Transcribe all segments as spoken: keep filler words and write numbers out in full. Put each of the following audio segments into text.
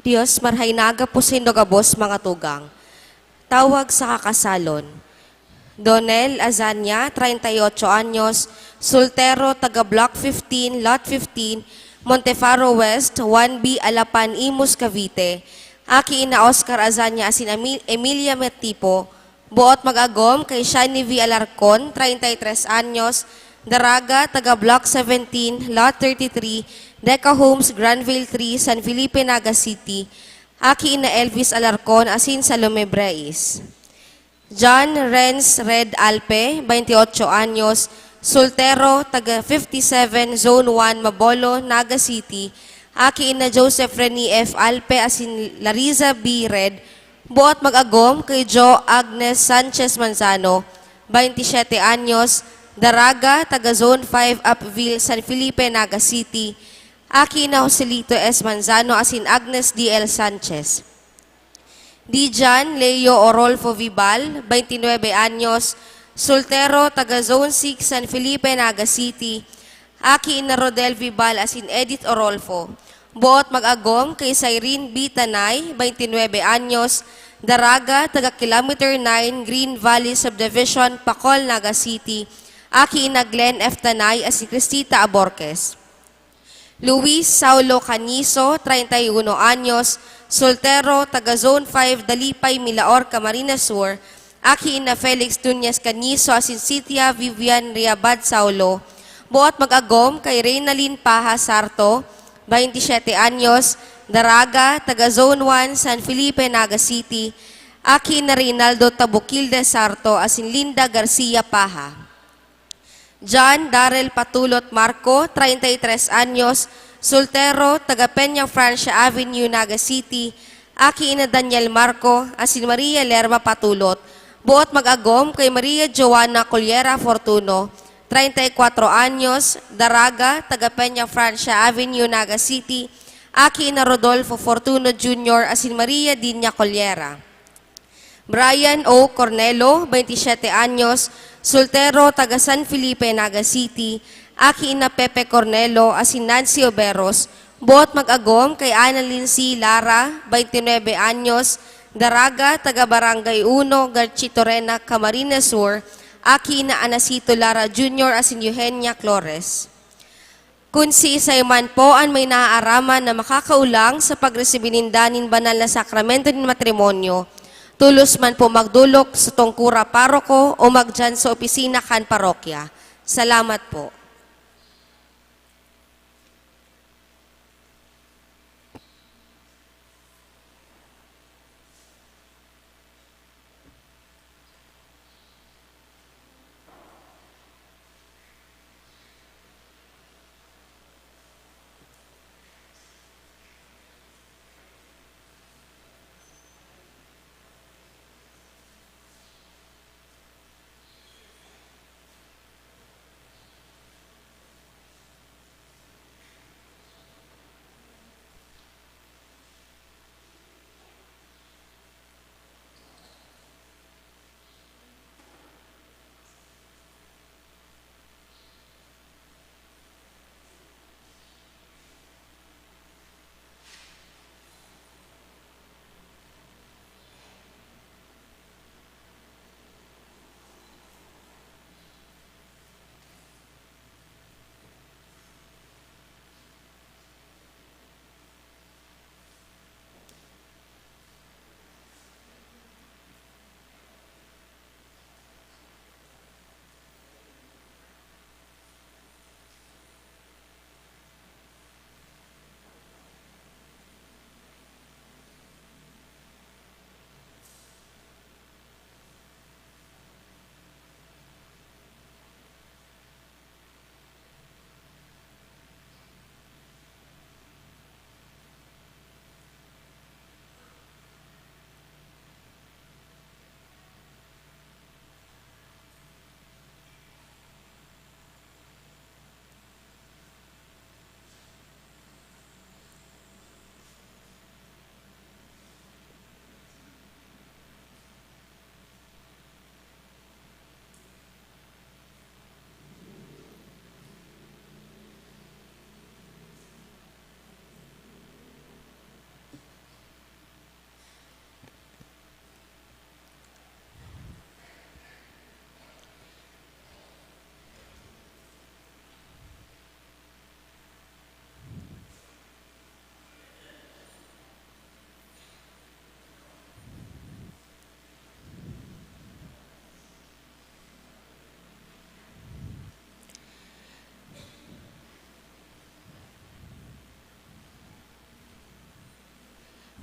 Dios, marhay na gabos, sindo gabos mga tugang. Tawag sa kakasalon. Donel Azania, treinta y ocho anyos, soltero, taga Block fifteen, Lot fifteen, Montefaro West, one B, Alapan, Imus, Cavite. Aki ina Oscar Azania asin Ami-, Emilia Metipo, boot mag-agom kay Shiny V Alarcon, treinta y tres anyos, Daraga, taga Block seventeen, Lot thirty-three, Deca Homes, Granville three, San Felipe, Naga City. Aki ina Elvis Alarcon asin Salome Breis. John Renz Red Alpe, twenty-ocho anyos, soltero, taga fifty-seven, Zone one, Mabolo, Naga City. Aki ina Joseph Rene F Alpe asin Lariza B Red, boot mag-agom kay Jo Agnes Sanchez Manzano, twenty-siete anyos, Daraga, taga Zone five, Upville, San Felipe, Naga City. Aki na Joselito S Manzano asin Agnes D L Sanchez. Dijan Leo Orolfo Vibal, twenty-nuebe anyos, soltero, taga Zone six, San Felipe, Naga City. Aki na Rodel Vibal asin Edith Orolfo. Boot mag-agom kay Cyrene B Tanay, twenty-nuebe anyos, Daraga, taga Kilometer nine, Green Valley Subdivision, Pacol, Naga City. Aki na Glenn F Tanay asin Cristita Aborquez. Luis Saulo Caniso, treinta y uno anyos, soltero, taga Zone five, Dalipay, Milaor, Camarines Sur. Aki na Felix Nunez Caniso asin Cynthia Vivian Riabad Saulo. Boot mag-agom kay Reynalyn Paha Sarto, twenty-siete anyos, Daraga, taga Zone one, San Felipe, Naga City. Aki na Reynaldo Tabuquilde Sarto asin Linda Garcia Paha. John Darrell Patulot Marco, treinta y tres anyos, soltero, taga Peña Francia Avenue, Naga City. Aki na Daniel Marco asin Maria Lerma Patulot. Boot mag-agom kay Maria Joanna Collera Fortuno, treinta y cuatro anyos, Daraga, taga Peña Francia Avenue, Naga City. Aki na Rodolfo Fortuno Junior asin Maria Dinya Collera. Brian O Cornelo, twenty-siete anyos, soltero, taga San Felipe, Naga City. Aki na Pepe Cornelo asin Nancy Oberos. Boot mag-agom kay Annalyn C Lara, twenty-nuebe anyos, Daraga, taga Barangay uno, Garchitorena, Camarines Sur. Aki na Anacito Lara Junior asin Eugenia Flores. Kun siisay man po an may naaaraman na makakaolang sa pagresibi ninda nin banal na sakramento nin matrimonyo, tolos man po magdolok sa tongkura paroko o magdiyan sa opisina kan parokya. Salamat po.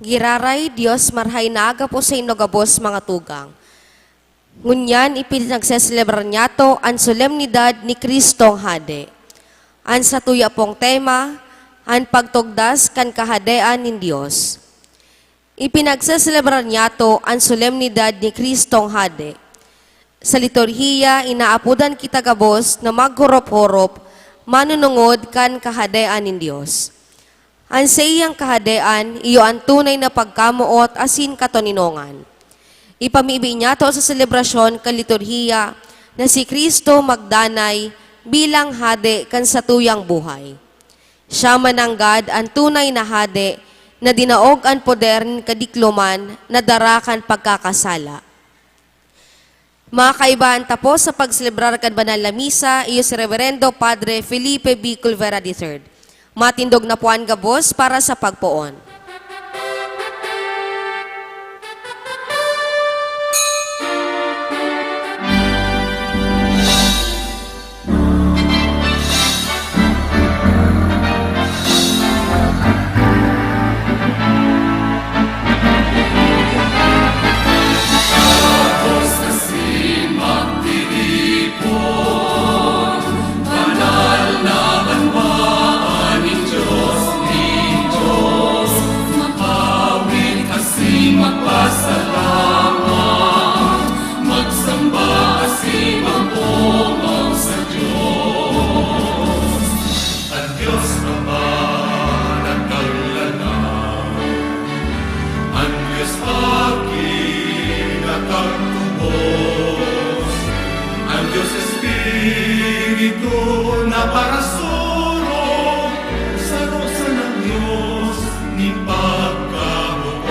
Giraray, Dios, marahay na aga po saindo gabos, mga tugang. Ngunyan, ipinagseselebrar niyato an solemnidad ni Cristong Hade. An satuya pong tema, an pagtugdas kan Kahadean nin Dios. Ipinagseselebrar niyato an solemnidad ni Cristong Hade. Sa liturhiya, inaapodan kita gabos na maghorop-horop, manunungod kan Kahadean nin Dios. An saiyang Kahadean iyo an tunay na pagkamoot asin katoninongan. Ipamibi niyato sa selebrasyon kan liturhiya na si Cristo magdanay bilang Hade kan satuyang buhay. Siya mananggad an tunay na Hade na dinaog an poder nin kadikloman na dara kan pagkakasala. Mga kaibahan, tapos sa pagselebrar kan banal na misa, iyo si Reverendo Padre Felipe B. Culvera the third. Matindog na puan gabos para sa pagpoon. An Dios Ama na naglalang, an Dios Aki na nagtubos, an Dios Espiritu na parasurog, saro sanang Dios nin pagkamoot.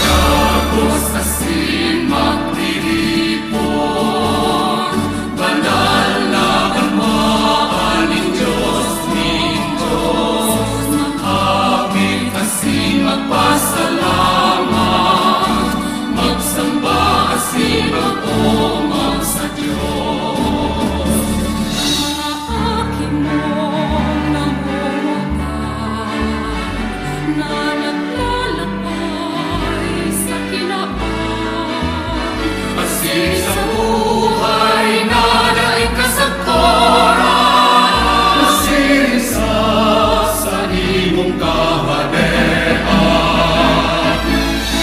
Gabos asin magtiripon, banal na banwaan nin Dios nin Dios. Maghawit asin magpasalamat, magsamba asin mag-omawon sa Dios. Mga aki mong nangungutan, na naglalakbay sa kinaban. Asin sa buhay na daing kasagkoran. Asin sa, sa imong kahadean.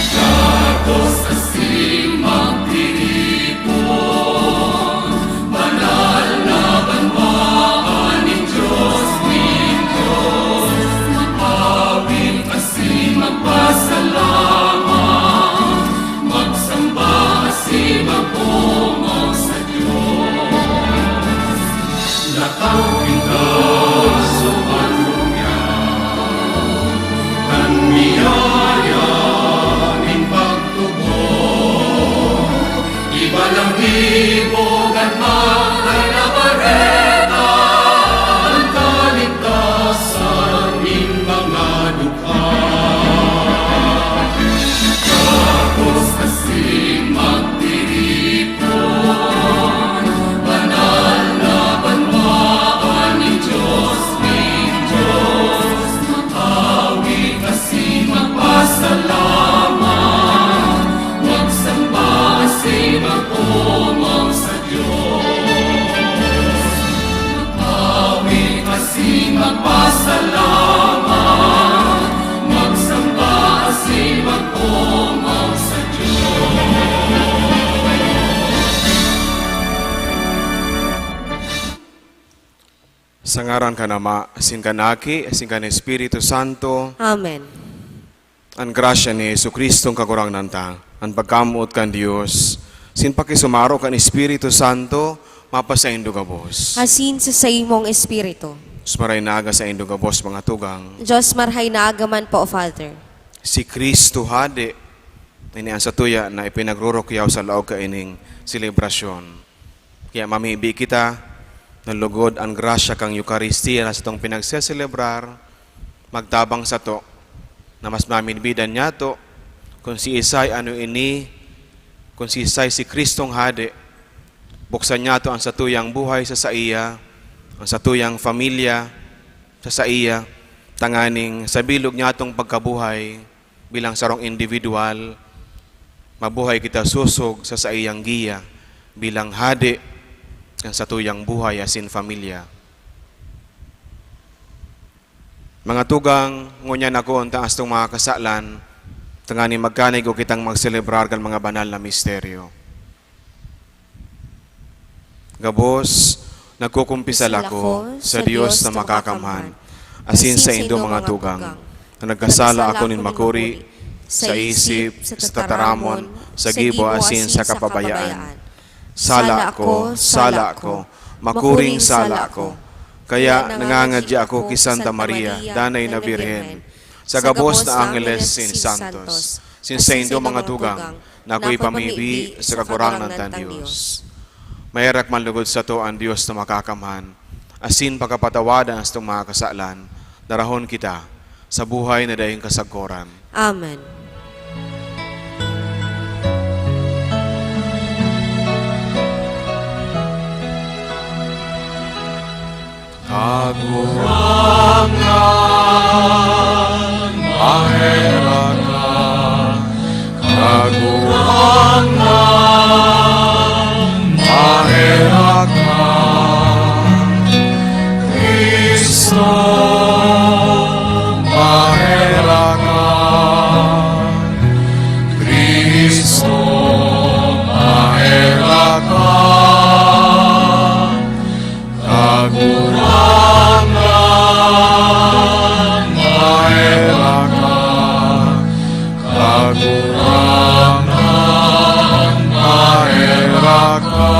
Datos asin magtiripon, banal na banwaan nin Dios nin Dios. Mag-awit asin magpasalamat, magsamba asin mag-omawon sa Dios. Lakaw kita sa panlungyan, kan biyaya nin pagtubod. Ibalang gibo kan Banal na Bareta, an kaligtasan nin mga dukha. Gabos asin magtiripon, banal na banwaan nin Dios nin Dios. Mag-awit asin magpasalamat, magsamba asin mag-omawon sa Dios. Mag-awit asin magpasalamat, magsamba asin mag-omawon sa Dios. Sa ngaran kan Ama, asin kan Aki, asin kan Espiritu Santo. Amen. An grasya ni Jesu-Cristong Kagurangnan ta, an pagkamoot kan Dios, asin pakisumaro kan Espiritu Santo, mapasaindo gabos. Asin sa saimong espiritu. Dios marahay na aga saindo gabos, mga tugang. Dios marahay na aga man po, Father. Si Cristo Hade, ini an satuya na ipinagrurukyaw sa laog kaining selebrasyon. Kaya mamibi kita na lugod an grasya kan Eukaristia na satong pinagseselebrar, magtabang sato na mas mamidbidan niyato kun siisay ano ini, kun siisay si Cristong Hade. Buksan niyato an satuyang buhay sa saiya, an satuyang pamilya sa saiya, tanganing sa bilog niyatong pagkabuhay bilang sarong individual, mabuhay kita sosog sa saiyang giya bilang hade kan satuyang buhay asin pamilya. Mga tugang, ngunyan ako an taas tong mga kasalan, tanganing magkanigwa kitang magselebrar kan mga banal na misteryo. Gabos, nagkukumpisal ako sa Dios na makakamhan, asin saindo mga tugang, na nagkasala ako nin makuri, sa isip, sa tataramon, sa gibo, asin sa kapabayaan. Sala ako, sala ako, makuring sala ako. Kaya nangangadya ako ki Santa Maria, Danay na Birhen, sa gabos na angeles sin santos, sin saindo mga tugang, na ako ipamibi sa Kagurangnan tang Dios. Maherak man lugod sato an Dios na makakamhan, asin pakapatawadan an satong mga kasalan, darahon kita sa buhay na daing kasagkoran. Amen. Kagurangnan, maherak ka. Kagurangnan, maherak ka. Cristo, maherak ka. Cristo, maherak ka. Kagurangnan, maherak ka. Kagurangnan, maherak ka.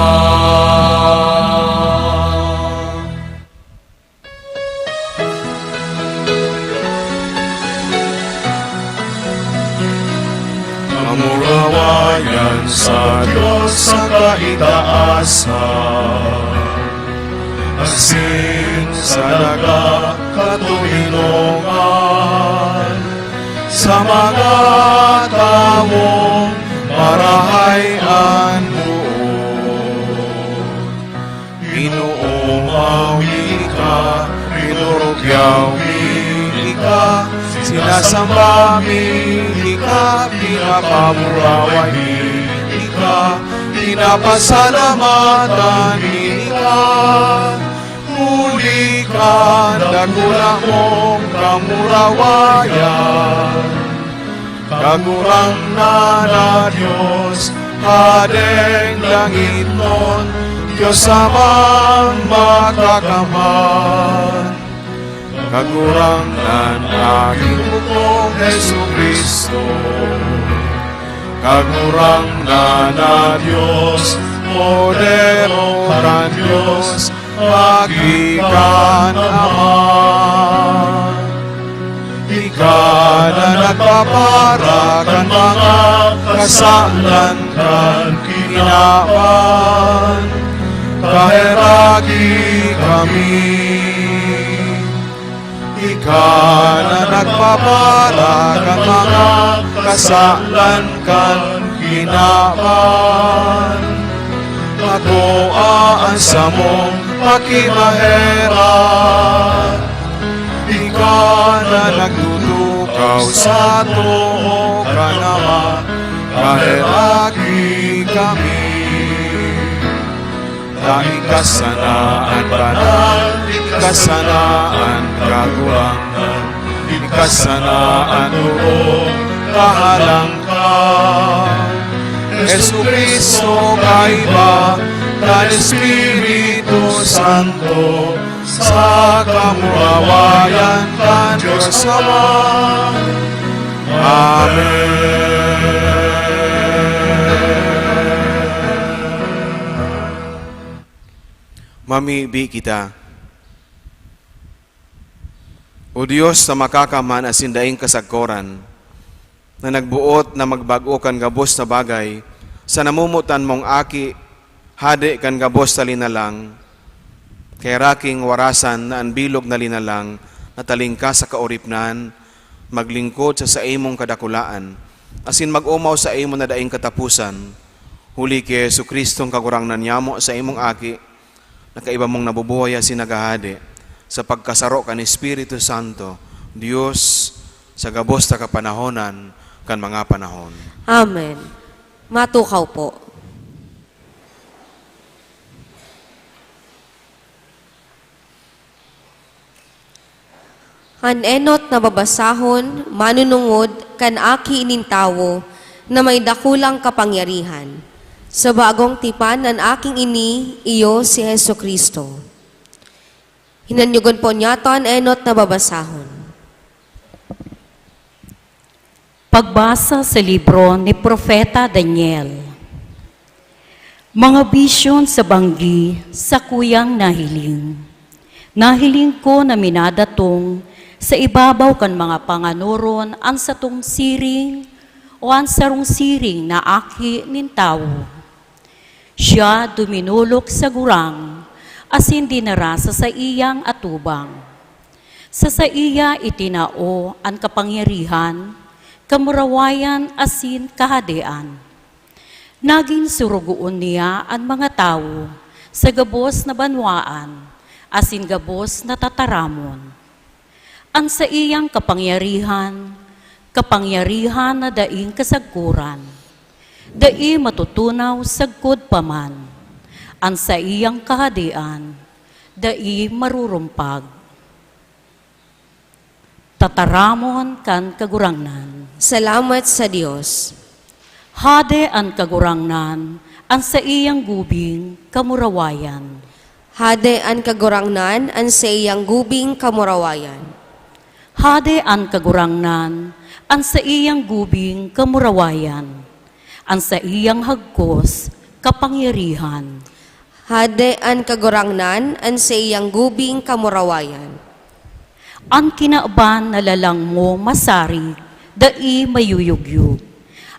Kamurawayan sa Dios sa kaitaasan, asin sa nagkakatoninongan sa mga tawong marahay an boot. Inoomaw mi ka, pinurugyaw mi ka, sinasamba mi ka, pinapamuraway mi ka, pinapasalamatan mi ka. Huli kan dakula mong kamurawayan, Kagurangnan na Dios, Hadeng langitnon, Dios Amang Makakamhan. Kagurangnan, Aki mo Jesu-Cristo, Kagurangnan na Dios, Kordero kan Dios, Aki kan Ama. Ika na nagpapara kan mga kasalan kan kinaban, kaheraki kami. Ika na nagpapara kan mga kasalan kan kinaban, akoa an samong pakimaherak. Ika na nagtutukaw sa too kan Ama, kaheraki kami. Ta ika sana an banal, ika sana an kagurangnan, ika sana an orog, kahalangkahan. Jesu-Cristo, kaiba kan Espiritu Santo, sa kamurawayan kan Dios Ama. Amen. Mamibi kita. O Dios na makakamhan asin daing kasagkoran, na nagboot na magbag-o kan gabos na bagay sa namomotan mong Aki, Hade kan gabos na linalang, kaya raking warasan na an bilog na linalang na talingkas sa kaoripnan, maglingkod sa saimong kadakulaan, asin mag-omaw saimo na daing kataposan, huli ki Jesu-Cristong Kagurangnan nyamo, saimong Aki, na kaiba mong nabubuhay asin naghahade, sa pagkasaro kan Espiritu Santo, Dios sa gabos na kapanahonan kan mga panahon. Amen. Matukaw po. An enot na babasahon manunungod kan Aki nin Tawo na may dakulang kapangyarihan. Sa bagong tipan, an Aking ini iyo si Jesu-Cristo. Hinanyugon po niyato an enot na babasahon. Pagbasa sa libro ni Propeta Daniel. Mga bisyon sa banggi, sakuyang nahiling. Nahiling ko na minadatong sa ibabaw kan mga panganoron an satong siring o an sarong siring na aki nin tawo. Siya duminolok sa gurang asin dinara sa saiyang atubang. Sa saiya itinao an kapangyarihan, kamurawayan asin kahadean. Nagin sorogoon niya an mga tawo sa gabos na banwaan asin gabos na tataramon. An saiyang kapangyarihan, kapangyarihan na daing kasagkoran, dai matutunaw sagkod pa man. An saiyang kahadean, dai marurumpag. Tataramon kan Kagurangnan. Salamat sa Dios. Hade an Kagurangnan, an saiyang gubing kamurawayan. Hade an Kagurangnan, an saiyang gubing kamurawayan. Hade an Kagurangnan, an saiyang gubing kamurawayan, an saiyang hagkos kapangyarihan. Hade an Kagurangnan, an saiyang gubing kamurawayan. An kinaban na lalang mo masarig, dai mayuyugyog.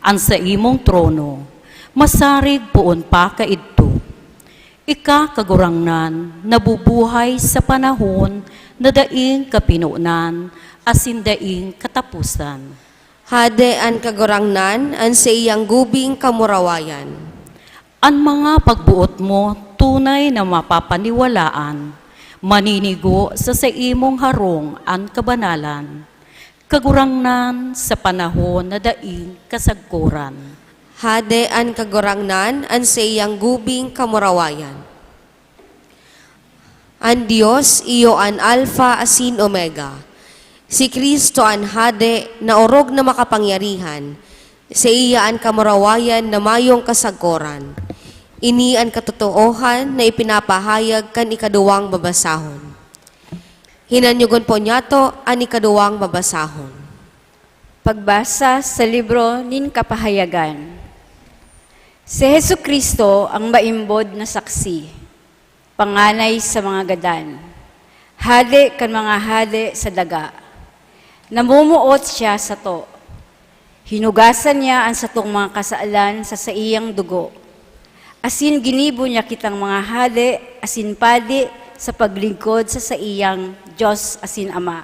An saimong trono, masarig poon pa kaidto. Ika, Kagurangnan, nabubuhay sa panahon na daing kapinonan asin daing kataposan. Hade an Kagurangnan, an saiyang gubing kamurawayan. An mga pagboot mo tunay na mapapaniwalaan, maninigo sa saimong harong an kabanalan. Kagurangnan, sa panahon na daing kasagkoran. Hade an Kagurangnan, an saiyang gubing kamurawayan. An Dios iyo an Alfa asin Omega. Si Cristo an Hade na orog na makapangyarihan, saiya an kamurawayan na mayong kasagkoran. Ini an katotoohan na ipinapahayag kan ikaduwang babasahon. Hinanyogon po niyato an ikaduwang babasahon. Pagbasa sa libro nin Kapahayagan. Si Jesu-Cristo ang maimbod na saksi, panganay sa mga gadan, hade kan mga hade sa daga. Namumuot siya sato. Hinugasan niya an satong mga kasalan sa saiyang dugo, asin ginibo niya kitang mga hade asin padi sa paglingkod sa saiyang Dios asin Ama.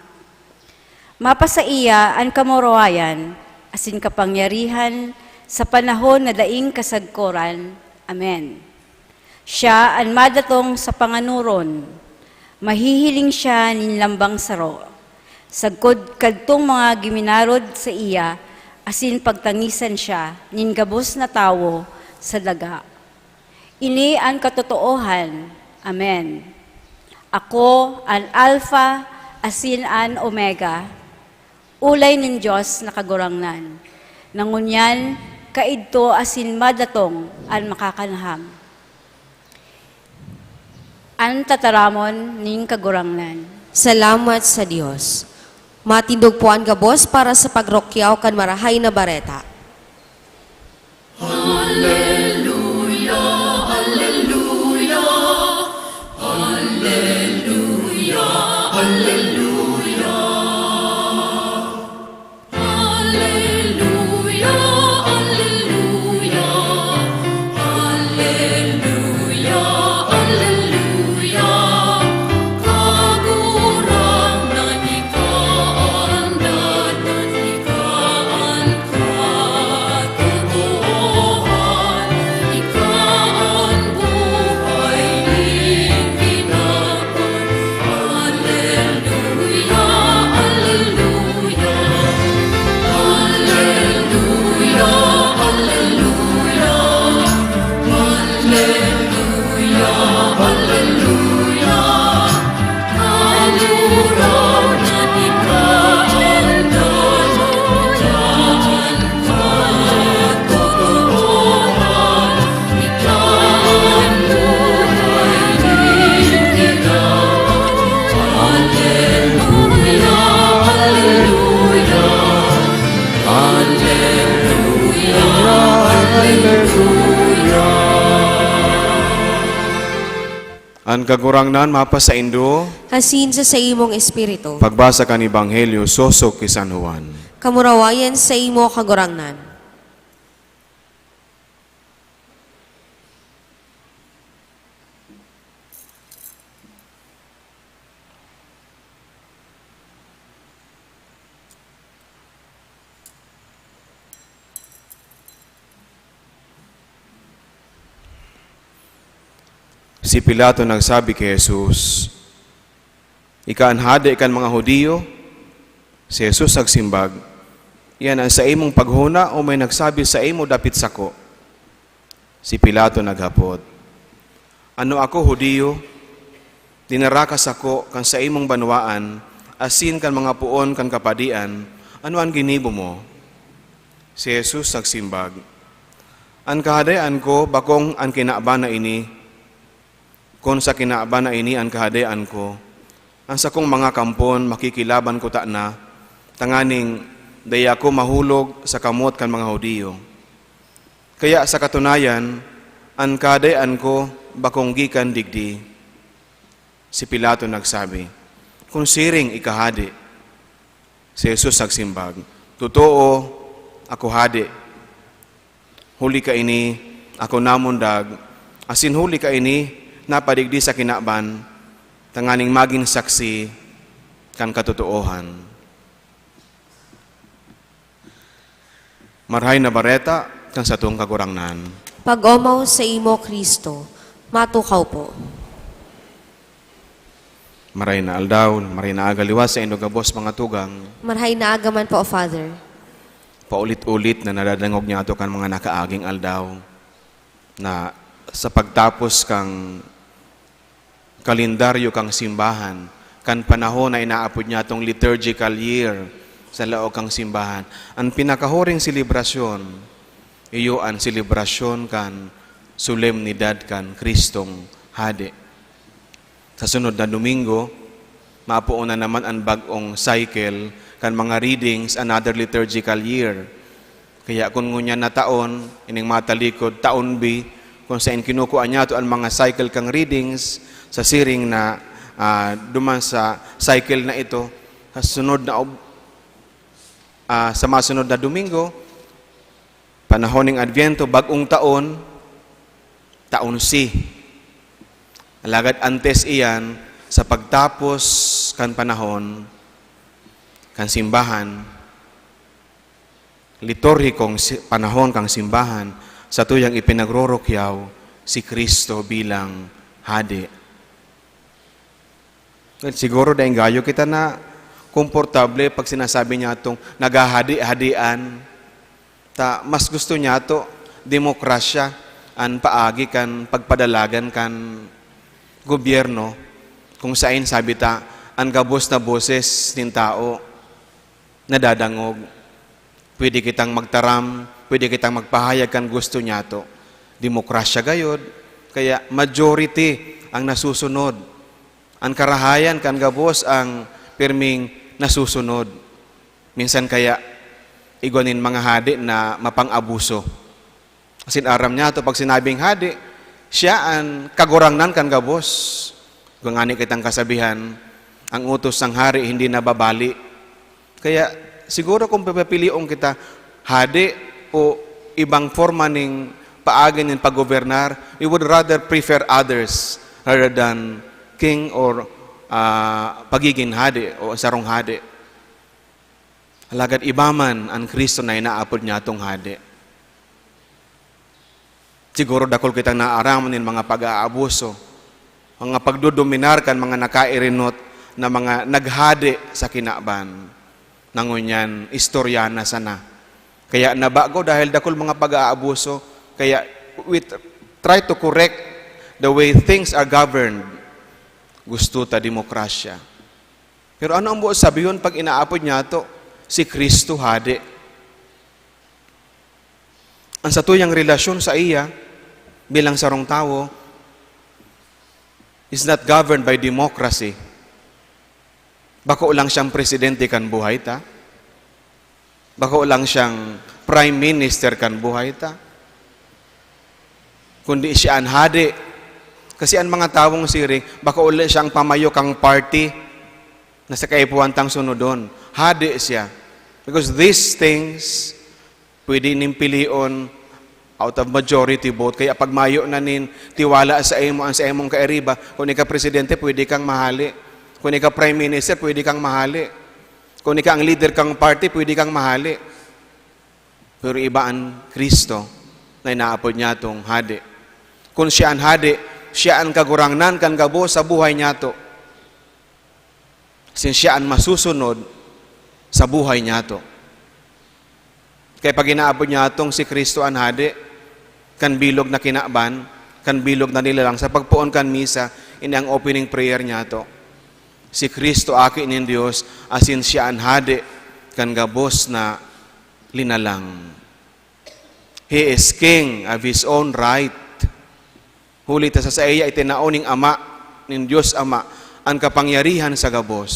Mapasaiya an kamurawayan asin kapangyarihan sa panahon na daing kasagkoran. Amen. Siya an madatong sa panganoron. Mahihiling siya nin lambang saro. Sagkod kadtong mga giminarod saiya asin pagtangisan siya nin gabos na tawo sa daga. Ini an katotoohan. Amen. Ako an Alfa asin an Omega, olay nin Dios na Kagurangnan, na ngunyan, kaidto asin madatong an Makakanahang. An tataramon nin Kagurangnan. Salamat sa Dios. Matindog po an gabos para sa pagrukyaw kan Marahay na Bareta. Alleluia, alleluia, alleluia, alleluia. Alleluia, alleluia, alleluia, alleluia. Kagurangnan, ika an dalan, ika an katotoohan, ika an buhay nin kinaban. Alleluia. An Kagurangnan mapasaindo. Asin sa saimong espiritu. Pagbasa kan Ebanghelyo sosog ki San Juan. Kamurawayan saimo, Kagurangnan. Si Pilato nagsabi ki Jesus, "Ika an hade kan mga Judio?" Si Jesus nagsimbag, "Iyan an saimong paghona o may nagsabi saimo dapit sako?" Si Pilato naghapot, "Ano ako, Judio? Dinara ka sako kan saimong banwaan asin kan mga poon kan kapadian, ano an ginibo mo?" Si Jesus nagsimbag, "An Kahadean ko bakong an kinaban na ini. Kun sa kinaban na ini an Kahadean ko, an sakong mga kampon makikilaban kuta na, tanganing dai ako mahulog sa kamot kan mga Judio. Kaya sa katunayan, an Kahadean ko bakong gikan digdi." Si Pilato nagsabi, "Kun siring ika hade?" Si Jesus nagsimbag, "Totoo, ako hade. Huli kaini, ako namundag, asin huli kaini, napadigdi sa kinaban, tanganing magin saksi kan katotoohan." Marahay na Bareta kan satong Kagurangnan. Pag-omaw saimo, Cristo. Matukaw po. Maray na aldaw, maray na aga liwat saindo gabos, mga tugang. Marahay na aga man po, Father. Paulit-ulit na nadadangog niyato kan mga nakaaging aldaw na sa pagtapos kan kalendaryo kan simbahan, kan panahon na inaapod niyatong liturgical year sa laog kan simbahan, an pinakahuring selebrasyon, iyo an selebrasyon kan solemnidad kan Kristong Hade. Sa sunod na Domingo, mapoon na naman an bag-ong cycle kan mga readings, another liturgical year. Kaya kun ngunyan na taon, ining matalikod, taon B, kun saen kinukua niyato an mga cycle kan readings, sa siring na, ah, duman sa cycle na ito, sa sunod na ob-, ah, sa masunod na Domingo, panahon ning Adbyento, bag-ong taon, taon C. Alagad antes iyan, sa pagtapos kan panahon kan simbahan, liturhikong si-, panahon kan simbahan, satuyang ipinagrurukyaw si Cristo bilang Hade. Well, siguro dai gayo kita na komportable pag sinasabi niyatong naghahade-hadean. Ta mas gusto niyato demokrasya an paagi kan pagpadalagan kan gobyerno, kung saen, sabi ta, an gabos na boses nin tawo nadadangog. Pwede kitang magtaram, pwede kitang magpahayag kan gusto niyato. Demokrasya gayod, kaya majority ang nasusunod. An karahayan kan gabos ang pirming nasusunod. Minsan kaya igwa nin mga hade na mapang-abuso. Asin aram niyato, pag sinabing hade, siya an kagurangnan kan gabos. Igwa ngani kitang kasabihan, "Ang utos ng hari hindi nababali." Kaya siguro kung papapilion kita, hade o ibang forma ning paagi nin paggobernar, we would rather prefer others rather than king or, ah, pagiging hade o sarong hade. Alagad iba man an Cristo na inaapod niyatong hade. Siguro dakul kitang naaaraman nin mga pag-aabuso, mga pagdodominar kan mga nakairinot na mga naghade sa kinaban. Na ngunyan, istorya na sana. Kaya nabago dahil dakul mga pag-aabuso, kaya we tr-, try to correct the way things are governed. Gusto ta demokrasya. Pero ano ang buot sabihon pag inaapod niyato si Cristo Hade? Ang satuyang relasyon saiya bilang sarong tawo is not governed by democracy. Bako lang siyang presidente kan buhay ta. Bako lang siyang prime minister kan buhay ta. Kundi siya an hade Kasi an mga tawong siring, bako uli siyang pamayo kan party na sa kaipuhan tang sunodon. Hade siya. Because these things, pwede nin pilion out of majority vote. Kaya pag mayo na nin tiwala sa imo, an sa imong kairiba, kun ika presidente, pwede kang mahale. Kun ika prime minister, pwede kang mahale. Kun ika ang leader kang party, pwede kang mahale. Pero iba an Cristo na inaapod niyatong hade. Kun siya an hade, siya an kagurangnan kan gabos sa buhay niyato. Since siya an masusunod sa buhay niyato. Kaya pag inaapod niyatong si Cristo an hade, kan bilog na kinaban, kan bilog na nilalang, sa pagpoon kan misa, ini ang opening prayer niyato. Si Cristo, Aki nin Dios, asin siya an hade kan gabos na linalang. He is king of his own right. Huli ta sa saiya itinao ning Ama, nin Dios Ama, an kapangyarihan sa gabos.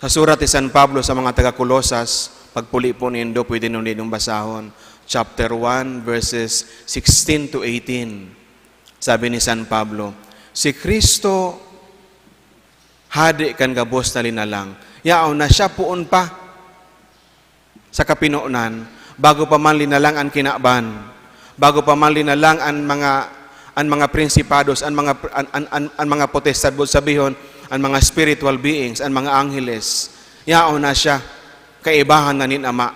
Sa surat ni San Pablo sa mga taga Colosas, pagpuli po nindo, pwede nindo basahon, chapter one, verses sixteen to eighteen. Sabi ni San Pablo, "Si Cristo, hade kan gabos na linalang. Yaon na siya poon pa sa kapinonan, bago pa man linalang an kinaban, bago pa man linalang an mga, an mga prinsipados, an mga pr-, an, an, an, an mga potestad, boot sabihon, an mga spiritual beings, an mga angheles. Yaon na siya, kaibahan na nin Ama.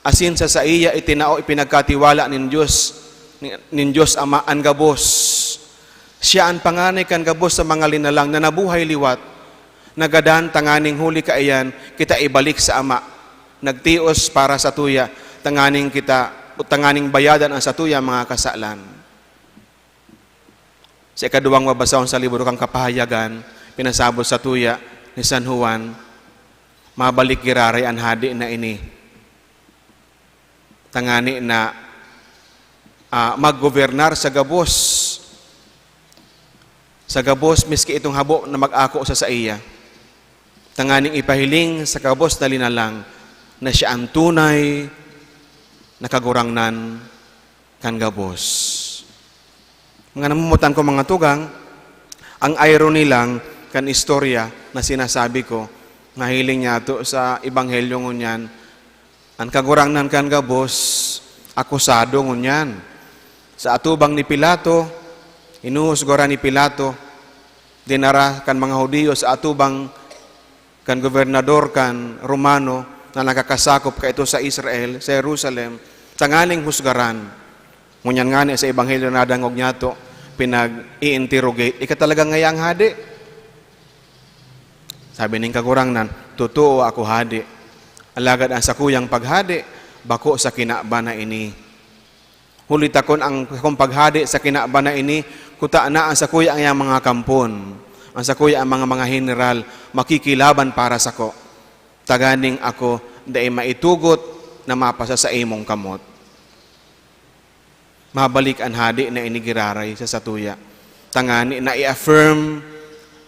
Asin sa saiya itinao, ipinagkatiwala nin Dios, nin Dios Ama an gabos. Siya an panganay kan gabos sa mga linalang na nabuhay liwat. Nagadan tanganing huli kaiyan kita ibalik sa Ama. Nagtios para satuya, tanganing kita, tanganing bayadan an satuyang mga kasalan." Sa ikaduwang babasahon sa libro kan Kapahayagan, pinasabot satuya ni San Juan, mabalik giraray an hade na ini, tangani na, ah, maggobernar sa gabos. Sa gabos, miski itong habo na mag-ako sa saiya. Tanganing ipahiling sa gabos na linalang na siya an tunay na kagurangnan kan gabos. Mga namomotan ko, mga tugang, ang irony lang kan istorya na sinasabi ko, nahiling niyato sa Ebanghelyo ngunyan, an Kagurangnan kan gabos, akusado ngunyan. Sa atubang ni Pilato, hinuhusgaran ni Pilato, dinara kan mga Judio sa atubang kan gobernador kan Romano na nakakasakop kaito sa Israel, sa Jerusalem, tanganing husgaran. Ngunyan ngani sa Ebanghelyo na nadangog niyato, pinag-i-interrogate, "Ika talaga ngayang hade?" Sabi nin Kagurangnan, "Totoo, ako hade. Alagad an sakuyang paghade, bako sa kinaban na ini. Huli ta kun an sakong paghade sa kinaban na ini, kuta na an sakuya ang mga kampon, an sakuya ang mga, mga heneral, makikilaban para sako. Tanganing ako dai maitugot na mapasa sa imong kamot." Mabalik an hade na ini giraray sa satuya, tangani na i-affirm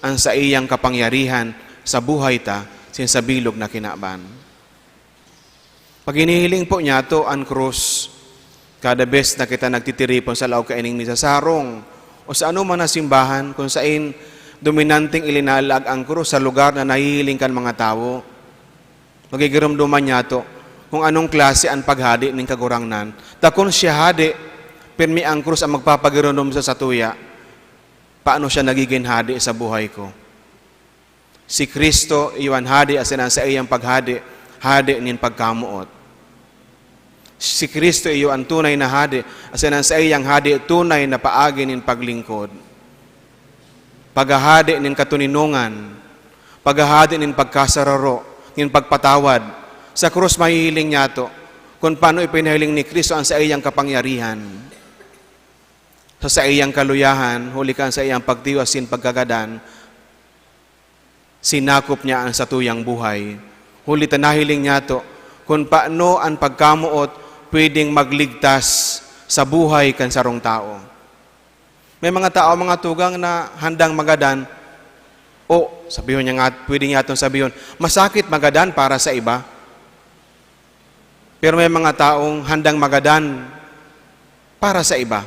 an saiyang kapangyarihan sa buhay ta, sin sa bilog na kinaban. Pag hinihiling po niyato an krus, kada bes na kita nagtitiripon sa laog kaining misa sa harong o sa anoman na simbahan kun sain dominanteng ilinalag an krus sa lugar na nahihiling kan mga tawo, magigiromdoman niyato kung anong klase an paghade nin Kagurangnan. Ta kun siya hade, pirmi an krus an magpapagiromdom sa satuya, paano siya nagigin hade sa buhay ko? Si Cristo iyo an hade asin an saiyang paghade, hade nin pagkamoot. Si Cristo iyo an tunay na hade, asin an saiyang hade tunay na paagi nin paglingkod. Paghahade nin katoninongan, paghahade nin pagkasararo, nin pagpatawad. Sa krus mahihiling niyato kun paano ipinahiling ni Cristo an saiyang kapangyarihan. Sa saiyang kaluyahan, huli kan saiyang pagtiwas sin pagkagadan, sinakop niya an satuyang buhay. Huli ta nahiling niyato kun paano an pagkamoot pwedeng magligtas sa buhay kan sarong tawo. May mga tao, mga tugang, na handang magadan, o sabihon niya nga, pwede niya itong sabihon, masakit magadan para sa iba. Pero may mga taong handang magadan para sa iba.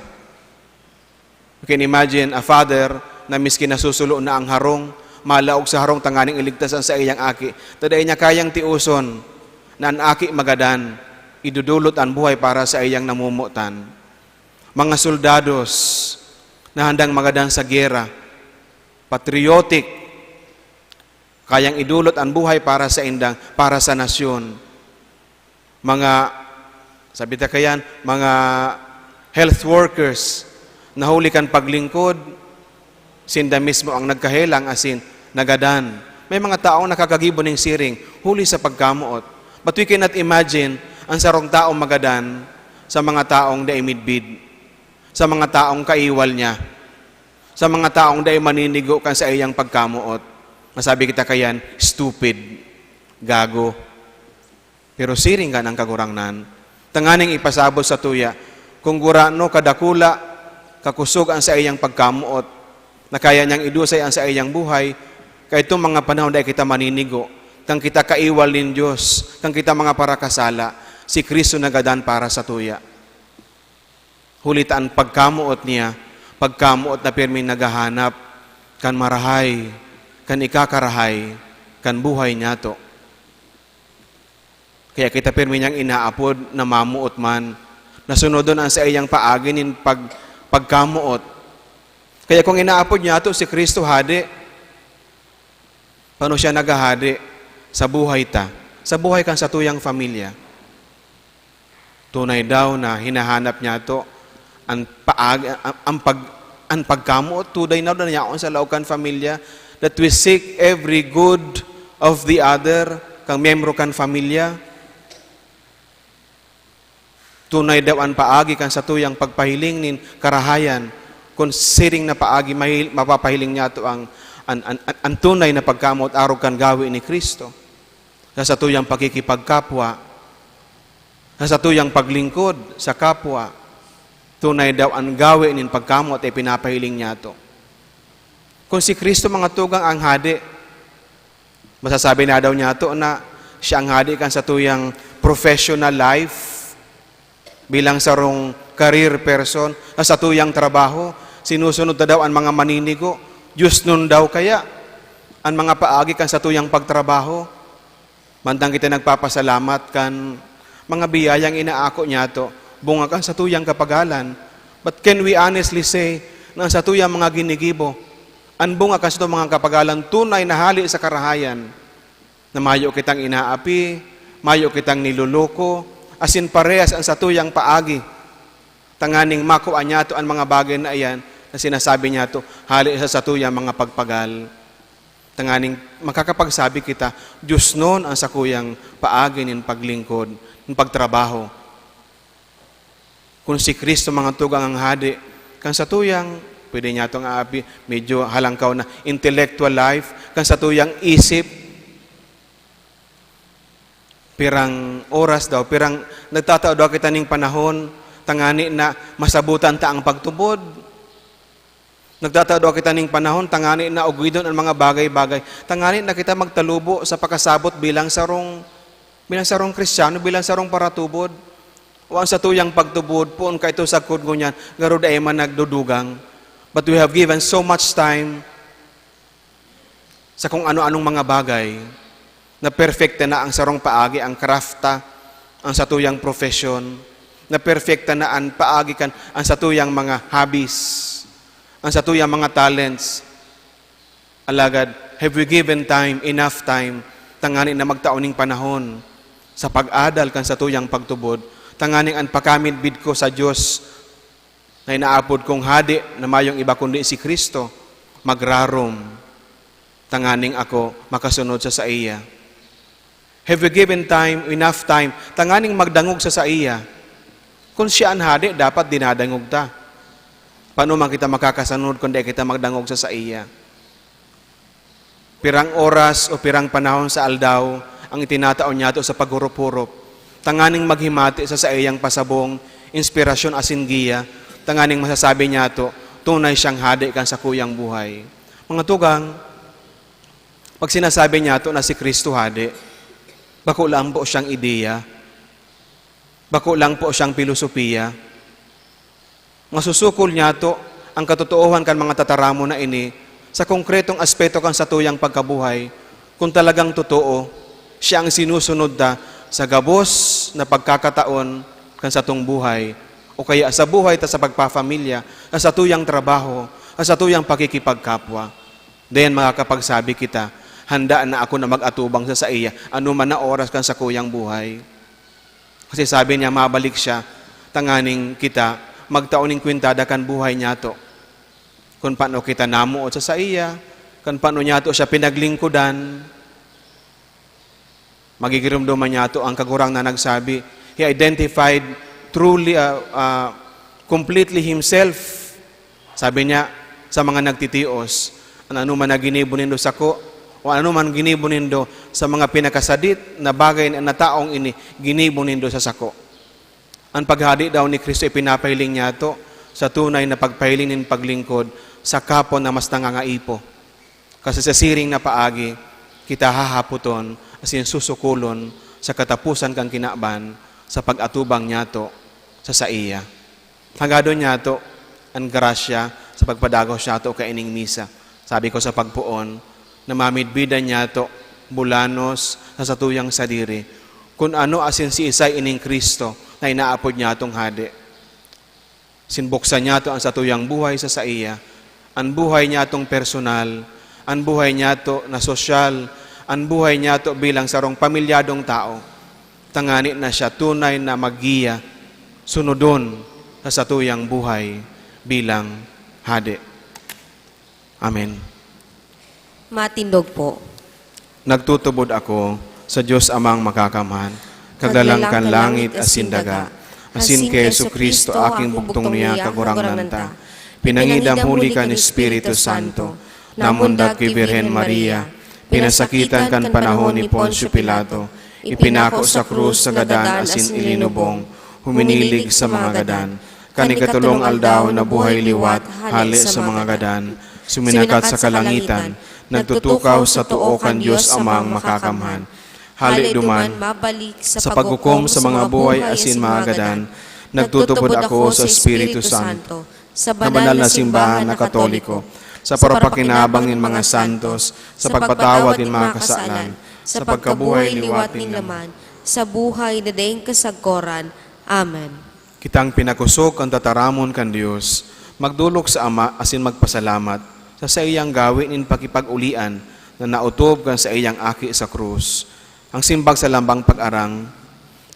Can imagine a father na miski nasusulo na ang harong, malaog sa harong tanganing iligtas an saiyang aki, ta dai niya kayang tioson na an aki magadan, idudulot an buhay para sa iyang namomotan. Mga soldados na handang magadan sa giyera, patriotic, kayang idulot an buhay para sa indang, para sa nasyon. Mga, sabi ta kayan, mga health workers na huli kan paglingkod, sinda mismo ang nagkahelang asin nagadan. May mga taong nakakagibo ning siring huli sa pagkamoot. But we cannot imagine ang sarong taong magadan sa mga taong dai midbid, sa mga taong kaiwal niya, sa mga taong dai maninigo kan saiyang pagkamoot. Masabi kita kayan, stupid, gago. Pero siring kan ang Kagurangnan, tanganing ipasabot sa tuya, kung gurano kadakula, kakosog ang saiyang pagkamoot, na kaya niyang idusay ang saiyang buhay, kaitong mga panahon dai kita maninigo, kan kita kaiwal nin Dios, kan kita mga parakasala, si Cristo nagadan para sa tuya. Huli ta an pagkamoot niya, pagkamoot na pirming naghahanap kan marahay, kan ikakarahay, kan buhay niyato. Kaya kita pirmi niyang inaapod na mamoot man, na sunodon an saiyang paagi nin pag-, pagkamoot. Kaya kung inaapod niyato si Cristo Hade, paano siya naghahade sa buhay ta, sa buhay kan satuyang pamilya? Tunay daw na hinahanap niyato an paag-, an, an pag-, an pagkamoot, tunay daw na yaon sa laog kan pamilya, that we seek every good of the other, kan miyembro kan pamilya. Tunay daw an paagi kan satuyang pagpahiling nin karahayan, kun siring na paagi mahil-, mapapahiling niyato ang, an, an, an, an tunay na pagkamoot arog kan gawe ni Cristo. Sa satuyang pakikipagkapwa, sa satuyang paglingkod sa kapwa, tunay daw an gawe nin pagkamoot ay pinapahiling niyato. Kun si Cristo, mga tugang, ang hade, masasabi na daw niyato na siya ang hade kan satuyang professional life, bilang sarong career person, sa satuyang trabaho, sinusunod ta daw an mga maninigo. Diosnon daw kaya an mga paagi kan satuyang pagtrabaho? Mantang kita nagpapasalamat kan mga biyayang inaako niyato, bunga kan satuyang kapagalan. But can we honestly say na an satuyang mga ginigibo, an bunga kan satuyang mga kapagalan, tunay na hale sa karahayan? Na mayo kitang inaapi, mayo kitang niloloko, asin parehas an satuyang paagi, tanganing makua niyato an mga bagay na iyan na sinasabi niyato hale sa satuyang mga pagpagal. Tanganing makakapagsabi kita, "Diosnon an sakuyang paagi nin paglingkod, nin pagtrabaho." Kun si Cristo, mga tugang, ang hade, kan satuyang, pwede niya itong aapi, medyo halangkaw na intellectual life, kan satuyang isip, pirang oras daw, pirang, nagtatao daw kita ning panahon, tangani na masabutan ta ang pagtubod. Nagtatao daw kita ning panahon, tangani na ugidon an mga bagay-bagay. Tangani na kita magtalubo sa pakasabot bilang sarong, bilang sarong Kristiyano, bilang sarong paratubod. O ang satuyang pagtubod, poon kaito sagkod ngunyan, garo dai man nagdudugang. But we have given so much time sa kung ano-anong mga bagay, na perfecta na ang sarong paagi, ang craft ta, ang satuyang profesyon, na perfecta na an paagi kan, ang satuyang mga hobbies, ang satuyang mga talents. Alagad, have we given time, enough time, tangani na magtao ning panahon sa pag-adal kan satuyang pagtubod, tanganing an pakamidbid ko sa Dios na inaapod kong hade na mayong iba kundi si Cristo, magrarom, tanganing ako makasunod sa saiya? Have we given time, enough time, tanganing magdangog sa saiya? Kun siya an hade, dapat dinadangog ta. Paano man kita makakasunod kun dai kita magdangog sa saiya? Pirang oras o pirang panahon sa aldaw ang itinatao niyato sa paghurup-hurup, tanganing maghimati sa saiyang pasabong, inspirasyon asin giya, tanganing masasabi niyato, tunay siyang hade kan sakuyang buhay. Mga tugang, pag sinasabi niyato na si Cristo hade, bako lang po siyang ideya, bako lang po siyang pilosopiya. Masusukol niyato Ang katotoohan kan mga tataramon na ini sa konkretong aspeto kan satuyang pagkabuhay, kung talagang totoo, siya ang sinusunod ta sa gabos na pagkakataon kan satong buhay, o kaya sa buhay ta sa pagpapamilya, sa satuyang trabaho, sa satuyang pakikipagkapwa. Then makakapagsabi kita, "Handa na ako na mag-atubang sa saiya, ano man na oras kan sakuyang buhay." Kasi sabi niya, mabalik siya, tanganing kita magtao nin kwintada kan buhay niyato. Kun paano kita namuot sa saiya, kun paano niyato siya pinaglingkodan, magigiromdoman niyato ang Kagurangnan nagsabi, he identified truly, ah, ah, completely himself. Sabi niya sa mga nagtitios, "An anoman na ginibo nindo sako, o anoman ginibo nindo sa mga pinakasadit na bagay na, na taong ini, ginibo nindo sa sako." An paghade daw ni Cristo ipinapahiling niyato sa tunay na pagpahiling nin paglingkod sa kapwa na mas nangangaipo. Kasi sa siring na paagi, kita hahapoton asin susukolon sa kataposan kan kinaban sa pag-atubang niyato sa saiya. Hagadon niyato an grasya sa pagpadagos niyato kaining misa. Sabi ko sa pagpoon na mamidbidan niyato bulanos sa satuyang sadiri kun ano asin siisay ining Cristo na inaapod niyatong Hade. Sinbuksan niyato an satuyang buhay sa saiya, an buhay niyatong personal, an buhay niyato na sosyal, an buhay niyato bilang sarong pamilyadong tawo, tangani na siya tunay na maggiya, sunodon sa satuyang buhay bilang Hade. Amen. Matindog po. Nagtutubod ako sa Dios Amang Makakamhan, Kaglalang kan langit asin daga, asin ki Jesu-Cristo, aking bugtong niya, Kagurangnan ta. Pinangidam huli kan Espiritu Santo, namundag ki Birhen Maria, pinasakitan kan panahon ni Poncio Pilato, ipinako sa krus sa gadan asin ilinubong, huminilig sa mga gadan. Kan ikatolong aldaw, nabuhay liwat hale sa mga gadan, suminakat sa kalangitan, nagtutukaw sa too kan Dios Amang Makakamhan. Hale duman, mabalik sa paghukom sa mga buhay asin mga gadan, nagtutubod ako sa Espiritu Santo, sa banal na simbahan na Katoliko, sa parapakinabang nin mga santos, sa pagpatawad nin mga kasalan, sa pagkabuhay liwat nin laman, sa buhay na daing kasagkoran. Amen. Kitang pinakosog kan tataramon kan Dios, magdolok sa Ama asin magpasalamat sa saiyang gawe nin pakipag-olian na naotob kan saiyang Aki sa krus. Ang simbag sa lambang pag-arang,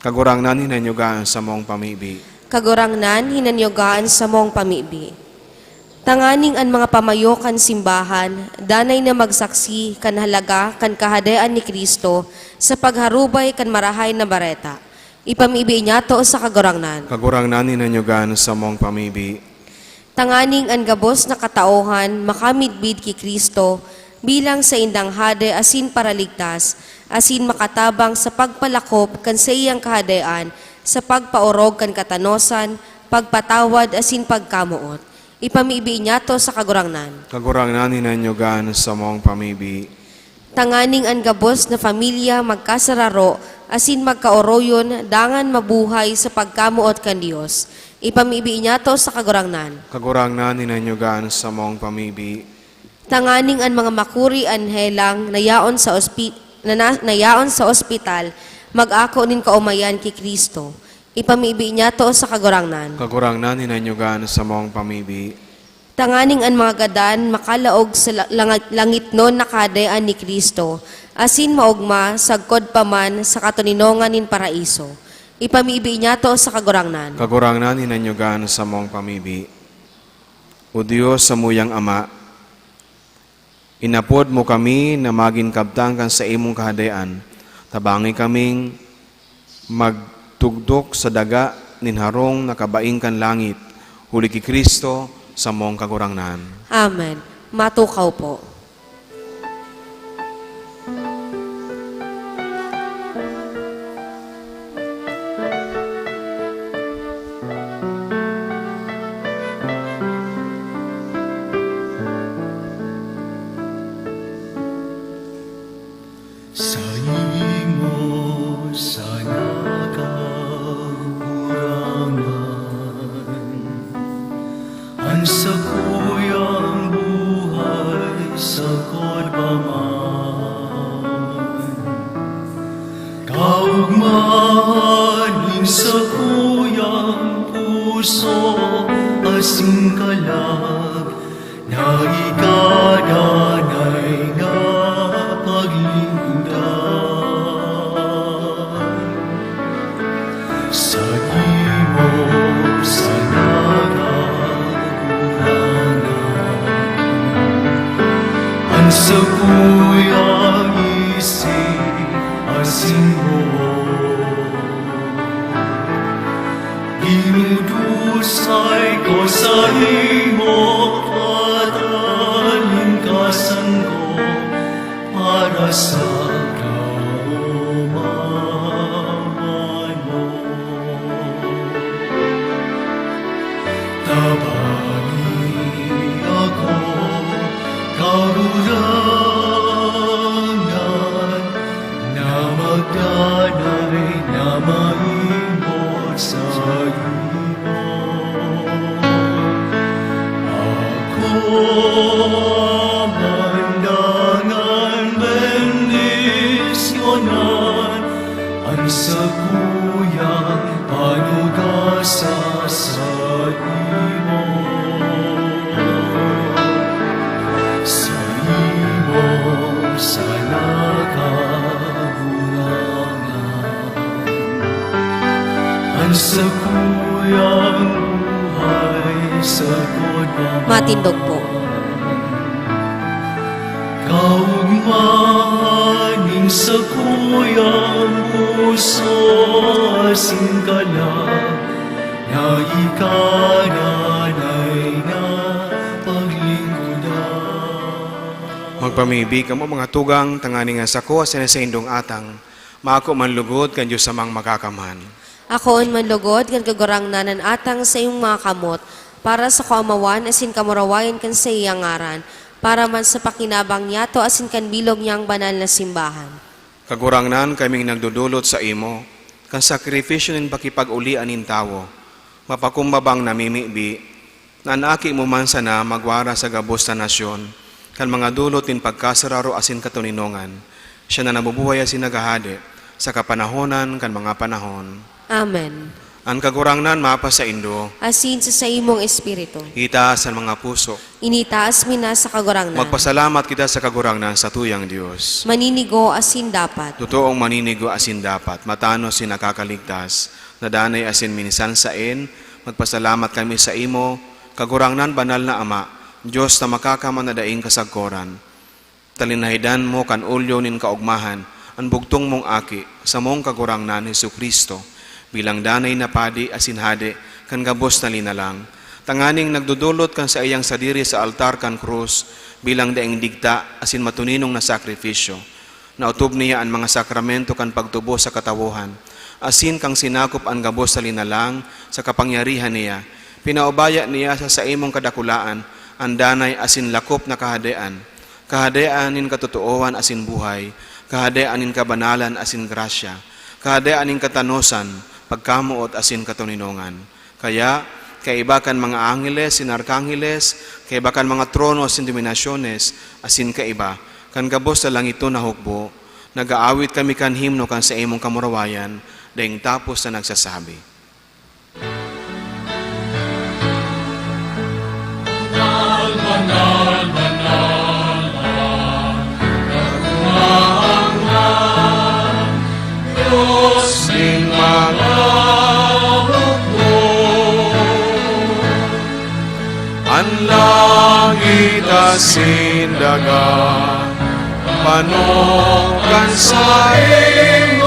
Kagurangnan, hinanyoga an samong pamibi. Kagurangnan, hinanyoga an samong pamibi. Tanganing an mga pamayo kan simbahan danay na magsaksi kan halaga kan Kahadean ni Cristo sa pagharubay kan Marahay na Bareta. Ipamibi niyato sa Kagurangnan. Kagurangnan, hinanyoga an samong pamibi. Tanganing an gabos na katauhan makamidbid ki Cristo bilang saindang Hade asin Paraligtas, asin makatabang sa pagpalakop kan saiyang Kahadean sa pagpaorog kan katanosan, pagpatawad asin pagkamoot. Ipamibi niyato sa Kagurangnan. Kagurangnan, hinanyoga an samong pamibi. Tanganing an gabos na pamilya magkasararo asin magkaoroyon dangan mabuhay sa pagkamoot kan Dios. Ipamibi niyato sa Kagurangnan. Kagurangnan, hinanyoga an samong pamibi. Tanganing an mga makuri an helang na yaon sa ospi-, na, na, na yaon sa ospital mag-ako nin kaomayan ki Cristo. Ipamibi niyato sa Kagurangnan. Kagurangnan, hinanyoga an samong pamibi. Tanganing an mga gadan makalaog sa la-, langa-, langitnon na Kahadean ni Cristo, asin maogma sagkod pa man sa katoninongan nin Paraiso. Ipamibi niyato sa Kagurangnan. Kagurangnan, hinanyoga an samong pamibi. O Dios, samuyang Ama, inapod mo kami na magin kabtang kan saimong Kahadean. Tabangi kaming magtugdok sa daga nin harong na kabaing kan langit, huli ki Cristo, samong Kagurangnan. Amen. Matukaw po. Saimo sana, Kagurangnan, an sako puso asin kalag na ika danay na paglingkodan. Saimo sana, Kagurangnan, an sakuyang isip asin boot. Dinudusay ko saimo, patalingkasan ko para sa kaomawan mo. Tabangi ako, Kagurangnan, na magdanay na mahimbot saimo. Ako man dangan bendisyonan an sakuyang panuga sa saimo. Saimo sana, Kagurangnan, an sakuyang buhay sagkod pa man. Matindog po. Kaogmahan nin sakuyang puso asin kalag na ika danay na paglingkodan. Magpamibi kamo, mga tugang, tanganing an sako asin an saindong atang maako man lugod kan Dios Amang Makakamhan. Akoon man lugod kan Kagurangnan an atang sa imong mga kamot, para sa kaomawan asin kamurawayan kan saiyang ngaran, para man sa pakinabang niyato asin kan bilog niyang banal na simbahan. Kagurangnan, kaming nagdodolot saimo kan sakrifisyo nin pakipag-olian nin tawo, mapakumbabang namimibi, na an Aki mo man sana magwara sa gabos na nasyon, kan mga dolot nin pagkasararo asin katoninongan, siya na nabubuhay asin naghahade sa kapanahonan kan mga panahon. Amen. An Kagurangnan mapasaindo. Asin sa saimong espiritu. Itaas an mga puso. Initaas mi na sa Kagurangnan. Magpasalamat kita sa Kagurangnan, satuyang Dios. Maninigo asin dapat. Totoong maninigo asin dapat, matanos asin nakakaligtas, na danay asin minsan saen, magpasalamat kami saimo, Kagurangnan, banal na Ama, Dios na makakamhan na daing kasagkoran. Talinahidan mo kan olyo nin kaogmahan an bugtong mong Aki, samong Kagurangnan, Jesu-Cristo, bilang danay na Padi asin Hade kan gabos na linalang, tanganing nagdodolot kan saiyang sadiri sa altar kan krus bilang daing digta asin matoninong na sakrifisyo. Naotob niya an mga sakramento kan pagtubos sa katawohan, asin kan sinakop an gabos na linalang sa kapangyarihan niya, pinaubaya niya sa saimong kadakulaan an danay asin lakop na Kahadean, Kahadean nin katotoohan asin buhay, Kahadean nin kabanalan asin grasya, Kahadean nin katanosan, pagkamoot asin katoninongan. Kaya, kaiba kan mga angheles asin arkangeles, kaiba kan mga trono asin dominasyones, asin kaiba kan gabos na langiton na hukbo, nag-aawit kami kan himno kan saimong kamurawayan, daing tapos na nagsasabi: Banal, banal, banal, banal, Dios nin mga hukbo. An langit asin daga, panog kan saimong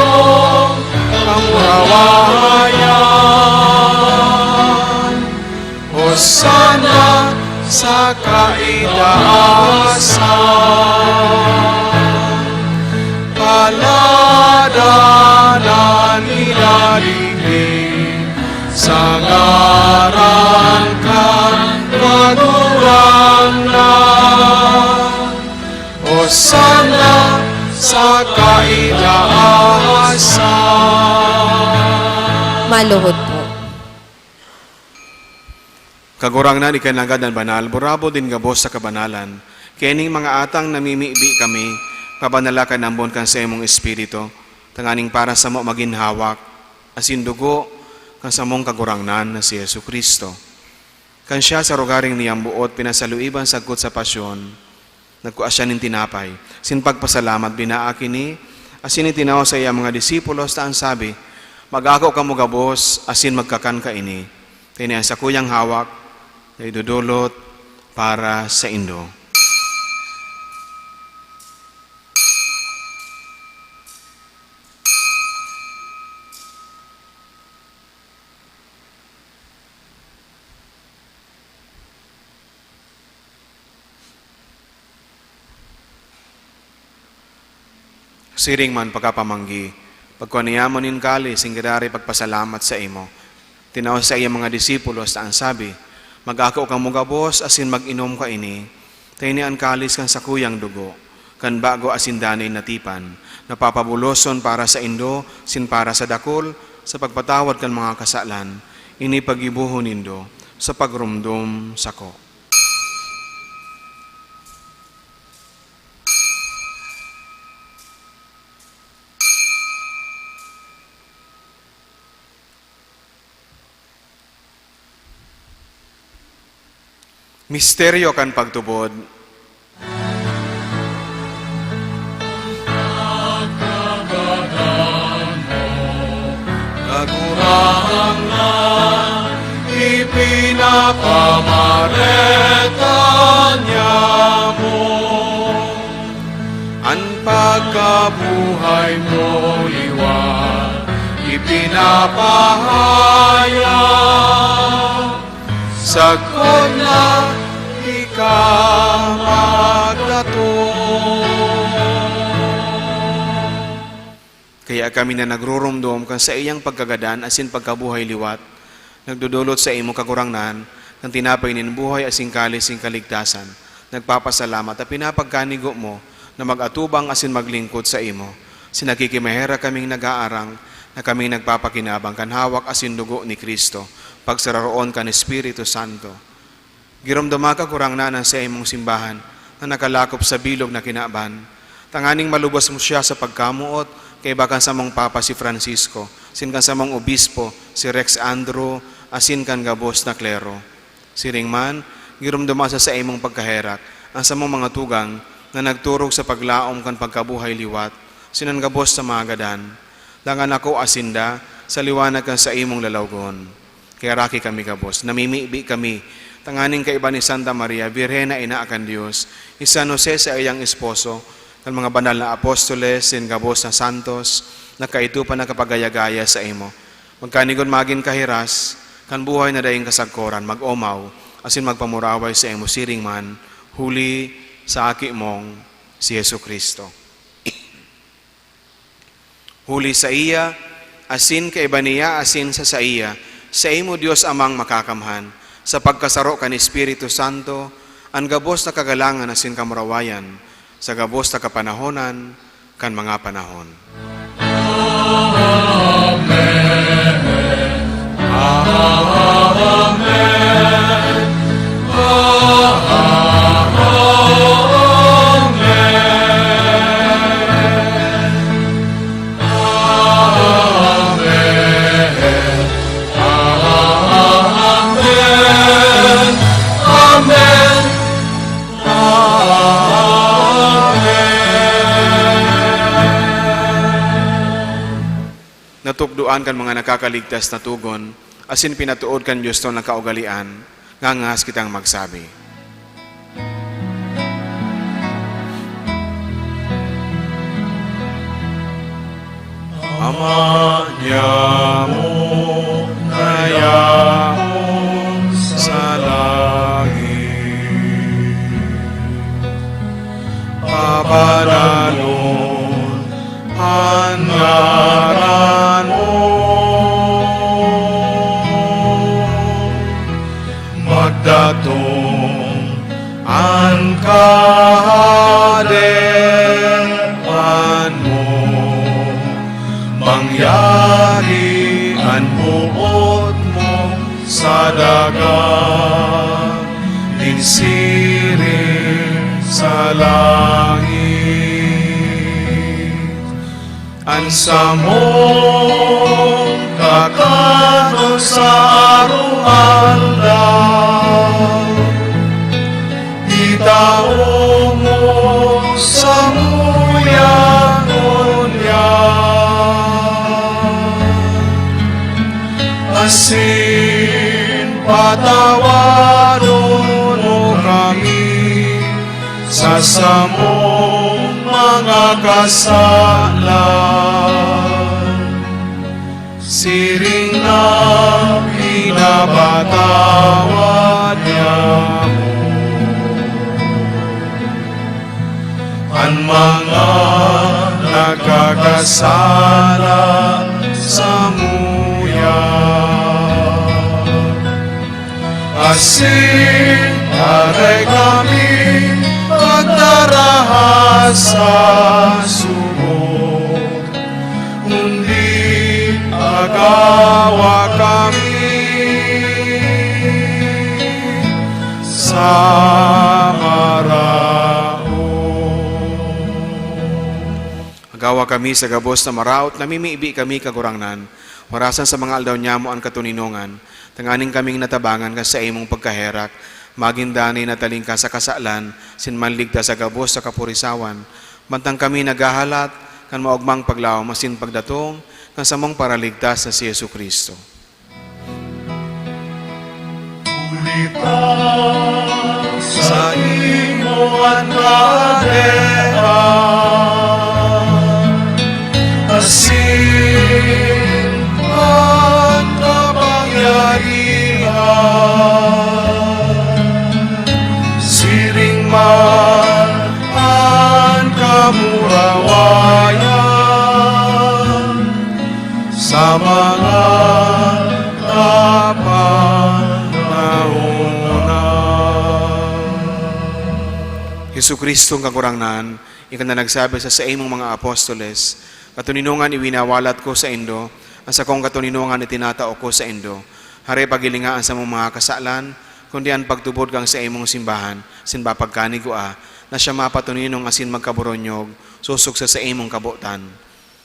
kamurawayan. Hosanna sa kaitaasan. Paladan an minadigdi sa ngaran kan Kagurangnan. Hosanna sa kaitaasan. Maluhod po. Kagurangnan, ika nanggad an banal, burabod nin gabos sa kabanalan. Kaya ning mga atang namimibi kami, pabanala kan ambon kan saimong Espiritu, tanganing para samo magin hawak, asin dugo kan samong Kagurangnan na si Jesu-Cristo. Kan siya sa rogaring niyang boot pinasaluiban sagkod sa pasyon, nagkua siya nin tinapay, sin pagpasalamat, binaak ini, asin itinao sa iyang mga disipulos, ta an sabi, "Mag-ako kamo gabos asin magkakan kaini, ta ini an sakuyang hawak na idodolot para saindo." Siring man pagkapamanggi, pagkua niya mo nin kalis, singgidari pagpasalamat saimo. Tinao sa iyang mga disipulos ta an sabi, "Mag-ako kamo gabos asin mag-inom kaini, ta ini an kalis kan sakuyang dugo, kan bago asin danay na tipan, na papabuloson para saindo sin para sa dakul, sa pagpatawad kan mga kasalan. Ini paggibohon nindo sa pagromdom sako." Misteryo kan pagtubod. Kagurangnan, ipinapamareta niamo an pagkabuhay mo liwat, ipinapahayag sagkod na ika magdatong. Kaya kami na nagruromdom kan saiyang pagkagadan asin pagkabuhay liwat, nagdodolot saimo, Kagurangnan, kan tinapay nin buhay asin kalis nin kaligtasan, nagpapasalamat ta pinapagkanigo mo na mag-atubang asin maglingkod saimo. Sin nagkikimaherak kaming nag-aarang na kaming nagpapakinabang kan hawak asin dugo ni Cristo, pagsararoon kan Espiritu Santo. Giromdoma, Kagurangnan, an saimong simbahan na nakalakop sa bilog na kinaban, tanganing malubos mo siya sa pagkamoot kaiba kan samong Papa si Francisco, sin kan samong Obispo si Rex Andrew, asin kan gabos na klero. Siring man, giromdoma sa saimong pagkaherak an samong mga tugang na nagturog sa paglaom kan pagkabuhay liwat, sinan gabos sa mga gadan. Dangan akoa sinda sa liwanag kan saimong lalawgon. Kaya raki kami gabos, namimibi kami, tanganing kaiba ni Santa Maria, Birhen na ina kan Dios, i San Jose sa iyang esposo, kan mga banal na apostoles, sin gabos na santos, na kaidto pa nakapagaya-gaya saimo. Magkanigon magin kahiras kan buhay na daing kasagkoran, mag-omaw, asin magpamuraway saimo siring man, huli sa Aki mong si Jesu-Cristo. Huli saiya, asin kaiba niya, asin sa saiya, saimo, Dios Amang Makakamhan, sa pagkasaro kan Espiritu Santo, an gabos na kagalangan asin kamurawayan, sa gabos na kapanahonan kan mga panahon. Natukdoan kan mga nakakaligtas na togon, asin pinatood kan Dios na kaugalean, ngangahas kitang magsabi. Ama niamo na yaon sa langit, pabanalon an ngaran mo. Magdatong an Kahadean mo, mangyari an boot mo sa daga nin siring sa langit. An samong Tano sa aroaldaw, itao mo samuya ngunyan, asin patawadon mo kami sa samong mga kasalan, siring na pinapatawad niamo an mga nagkakasala samuya. Asin aray kami pagtaraha sa subok, kundi agawa kami sa maraot. Agawa kami sa gabos na maraot, namimibi kami, Kagurangnan, warasan sa mga aldaw niamo an katoninongan, tanganing kaming natabangan kan saimong pagkaherak, magin danay na talingkas sa kasalan, asin manligtas sa gabos sa kapurisawan, mantang kami naghahalat kan maogmang paglaom asin pagdatong kan samong Paraligtas na si Jesu-Cristo. Huli ta saimo an kahadean, asin an kapangyarihan, siring man an kamurawayan sa mga kapanahonan. Jesu-Cristo, ang Kagurangnan, ika na nagsabi sa saimong mga apostoles, "Katoninongan iwinawalat ko saindo, an sakong katoninongan itinatao ko saindo." Hare, paghilinga an samong mga kasalan, kundi an pagtubod kan saimong simbahan, asin mapagkanigwaa, na siya mapatoninong asin magkaboronyog, sosog sa saimong kabotan.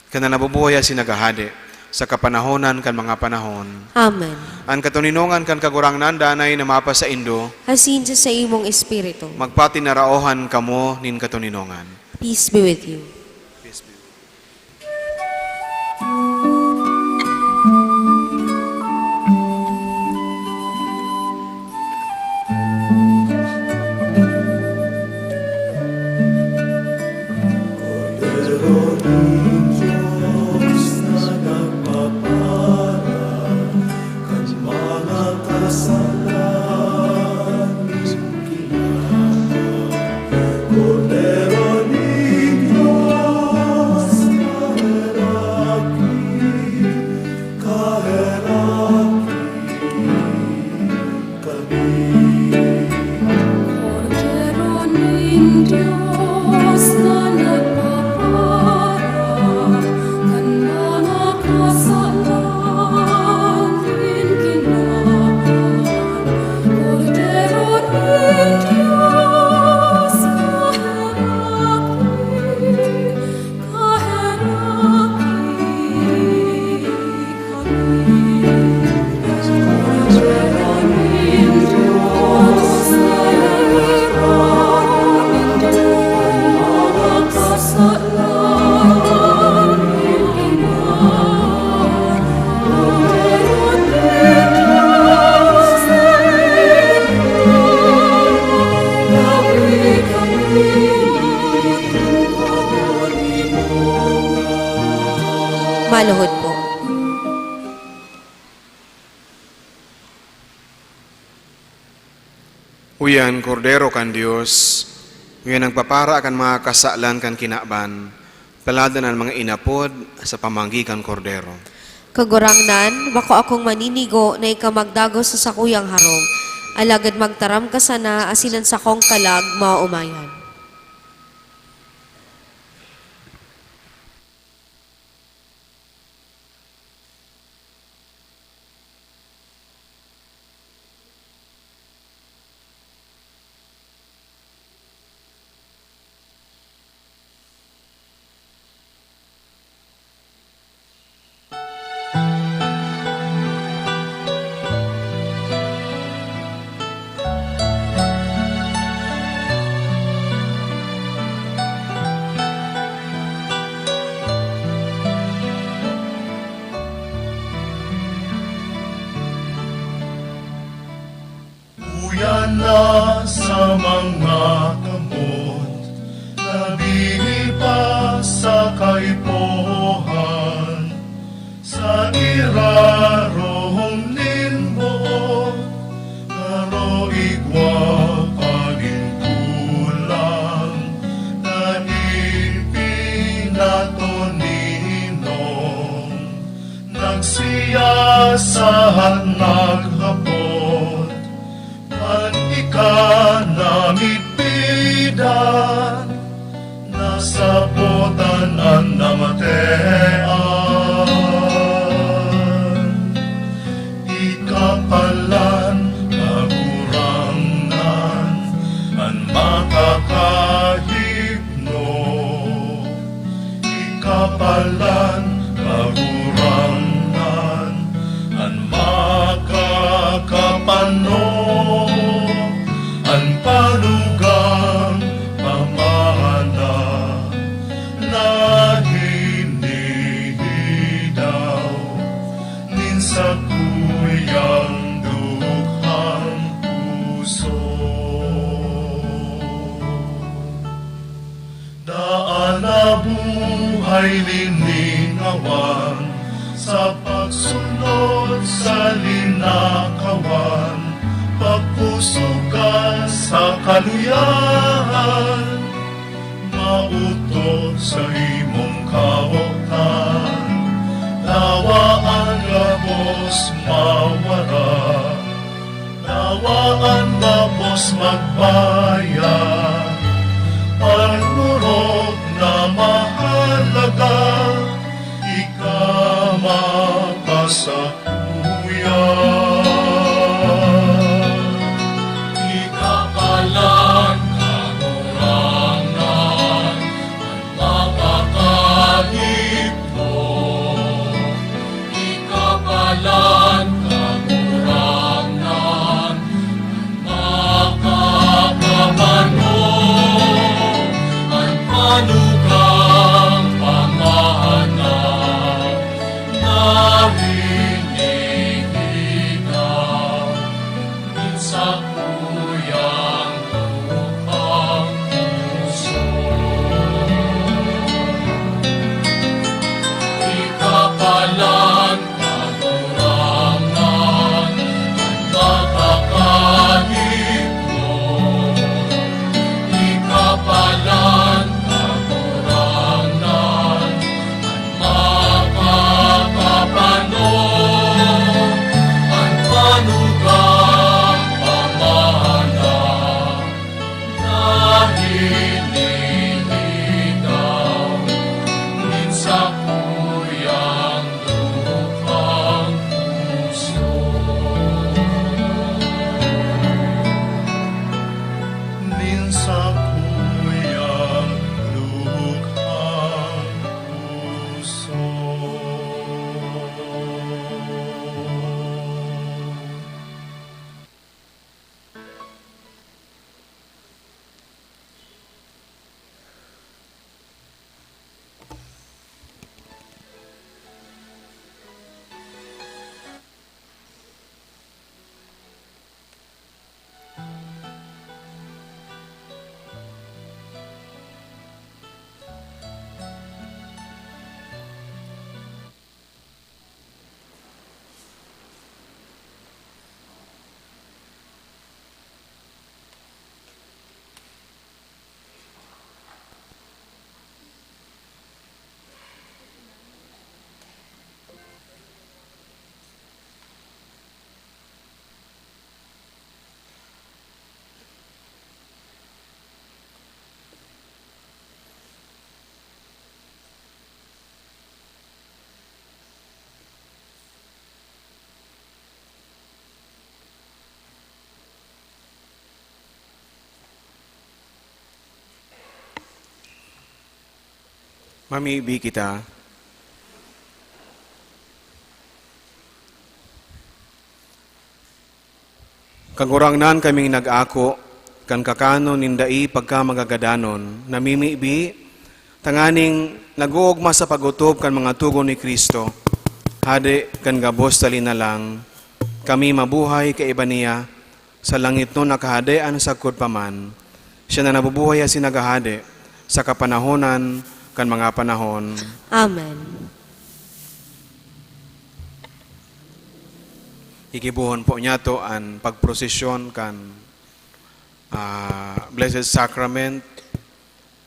Ika na nabubuhay asin naghahade sa kapanahonan kan mga panahon. Amen. An katoninongan kan Kagurangnan danay na mapasaindo. Asin sa saimong espiritu. Magpatinaraohan kamo nin katoninongan. Peace be with you. Peace be with you. Kordero nin Dios na nagpapara kan mga kasalan nin kinaban. Kordero nin Dios na heraki, kaheraki. Kordero nin Dios na nagpapara kan mga kasalan nin kinaban. Kordero nin Dios na heraki, kaheraki. Maluhod po. Uyan, Kordero kan Dios, uyan nagpapara kan mga kasalan kan kinaban, paladan an mga inapod sa pamanggi kan Kordero. Kagurangnan, bako akong maninigo na ika magdagos sa sakuyang harong, alagad magtaram ka sana asin an sakong kalag maomayan. Yan na sa mga kamot, labi pa sa kaipuhan, sa irarom nin buot, pero igwa pa nin kulang na ipinatoninom. Nagsiyasahan, naghapot, kan ika na midbidan, nasabotan an namatean. Ika palan, Kagurangnan, an makakahipno. Ika palan, Kagurangnan, an makakapanom, an panugang pamana na hinihidaw nin sakuyang dukhang puso. Daan na buhay, liningawan sa pagsunod sa linakawan, pagpusukan sa kaluyahan, maotok sa imong kawotan. Dawa an gabos mawara, dawa an gabos magbaya, an orog na mahalaga, ika mapasakuya. Ika palan, Kagurangnan, an makakahipno. Ika palan, Kagurangnan, an makakapanom, an panugang pamana na hinihidaw nin sakuyang dukhang puso. Ika palan, Kagurangnan, an makakahipno. Ika palan, Kagurangnan, an makakapanom, an panugang pamana na hinihidaw nin sakuyang dukhang puso. Nin sakuyang dukhang puso. Mamibi kita. Kagurangnan, kaming nag-ako kan kakanon nin dai pagkamagagadanon, namimibi, tanganing nag-oogma sa pag-otob kan mga togon ni Cristo, hade kan gabos ta linalang, kami mabuhay kaiba niya, Sa langit nun nakahade an sagkod pa man, siya na nabubuhay asin naghahade sa kapanahonan kan mga panahon. Amen. Gigibohon po niyato an pagprosesyon kan, ah, Blessed Sacrament,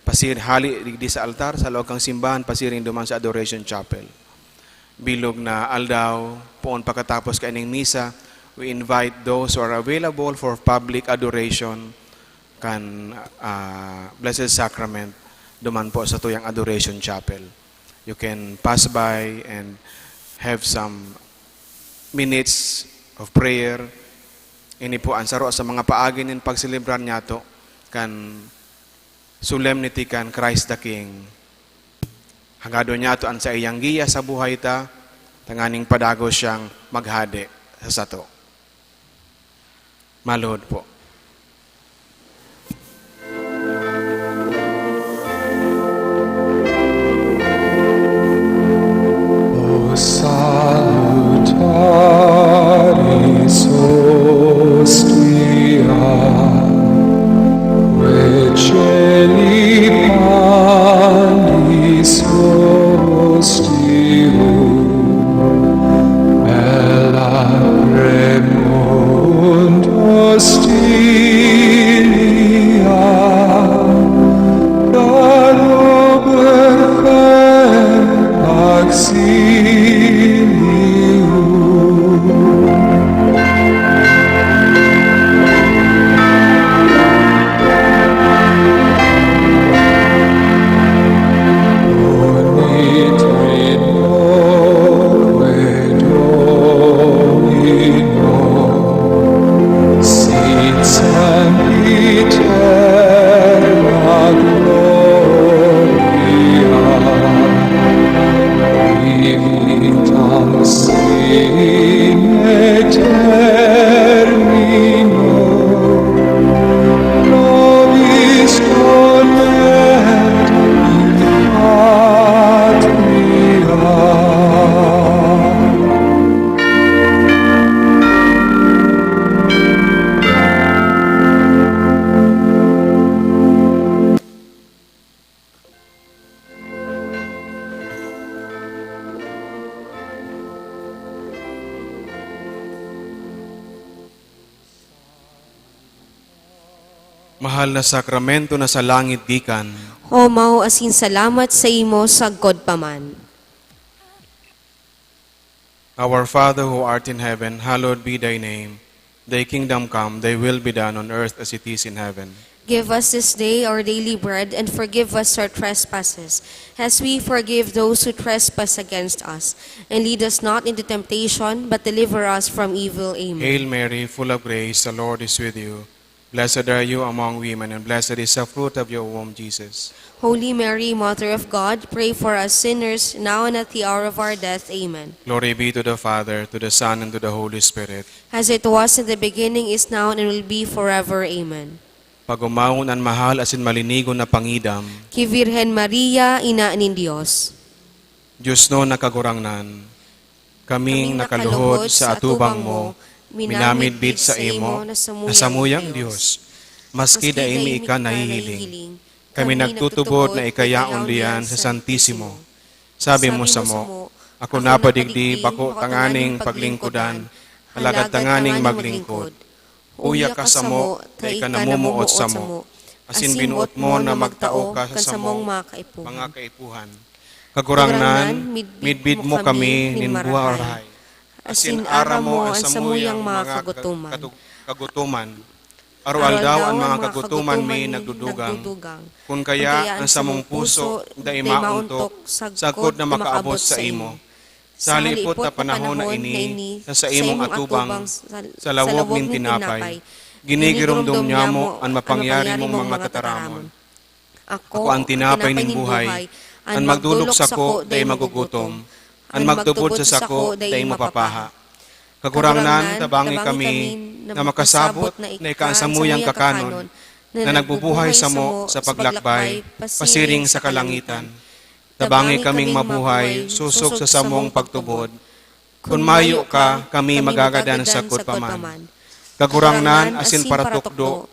pasir-, hali digdi sa altar, sa laog kan simbahan, pasiring duman sa Adoration Chapel. Bilog na aldaw, poon pakatapos kaining misa, we invite those who are available for public adoration kan, ah, Blessed Sacrament, duman po sa tuyang Adoration Chapel. You can pass by and have some minutes of prayer. Ini po ang saro sa mga paagi nin pagselebrar niyato kan solemnity kan Christ the King. Hangadon niyato an saiyang giya sa buhay ta, tanganing padagos siyang maghade sa sato. Maluhod po. O salutaris hostia, Coeli pandis hostium, et lacrimunt hostilia, da luperque auxilium. Mahal na sakramento na sa langit gikan. Homaw asin salamat saimo sagkod pa man. Our Father who art in heaven, hallowed be thy name. Thy kingdom come, thy will be done on earth as it is in heaven. Give us this day our daily bread, and forgive us our trespasses, as we forgive those who trespass against us. And lead us not into temptation, but deliver us from evil. Amen. Hail Mary, full of grace, the Lord is with you. Blessed are you among women, and blessed is the fruit of your womb, Jesus. Holy Mary, Mother of God, pray for us sinners, now and at the hour of our death. Amen. Glory be to the Father, to the Son, and to the Holy Spirit. As it was in the beginning, is now, and will be forever. Amen. Pag-omawon an mahal asin malinigon na pangidam. Ki Virgen Maria, Ina nin Dios. Diosnon na Kagurangnan, kaming nakaluhod sa atubang mo, minamidbid saimo na samuyang Dios. Maski dai mi ika nahihiling, kami nagtutubod na ika yaon diyan sa Santisimo. Sabi mo samo, "Ako napadigdi bako tanganing paglingkodan, alagad tanganing maglingkod." Uya ka samo, dai ka namomoot samo, asin binuot mo na magtao ka sa samong mga kaipuhan. Kagurangnan, midbid mo kami nin buhay, asin aram mo an samuyang mga katu-, kagutoman. Aroaldaw an mga kagutoman mi nagdudugang. Kun kaya an samong puso dai maontok sagkod na makaabot saimo. Sa halipot na panahon na ini, sa saimong atubang, sa lawog nin tinapay, ginigiromdom niamo an mapangyari mong mga tataramon. Ako an tinapay nin buhay. An magdolok sako dai magugutom. An magtubod sa sako dai mapapaha. Kagurangnan, tabangi kami na makasabot na ika an samuyang kakanon na nagbubuhay samo sa paglakbay pasiring sa kalangitan. Tabangi kaming mabuhay sosog sa samong pagtubod. Kun mayo ka, kami magagadan sagkod pa man. Kagurangnan asin paratukdo,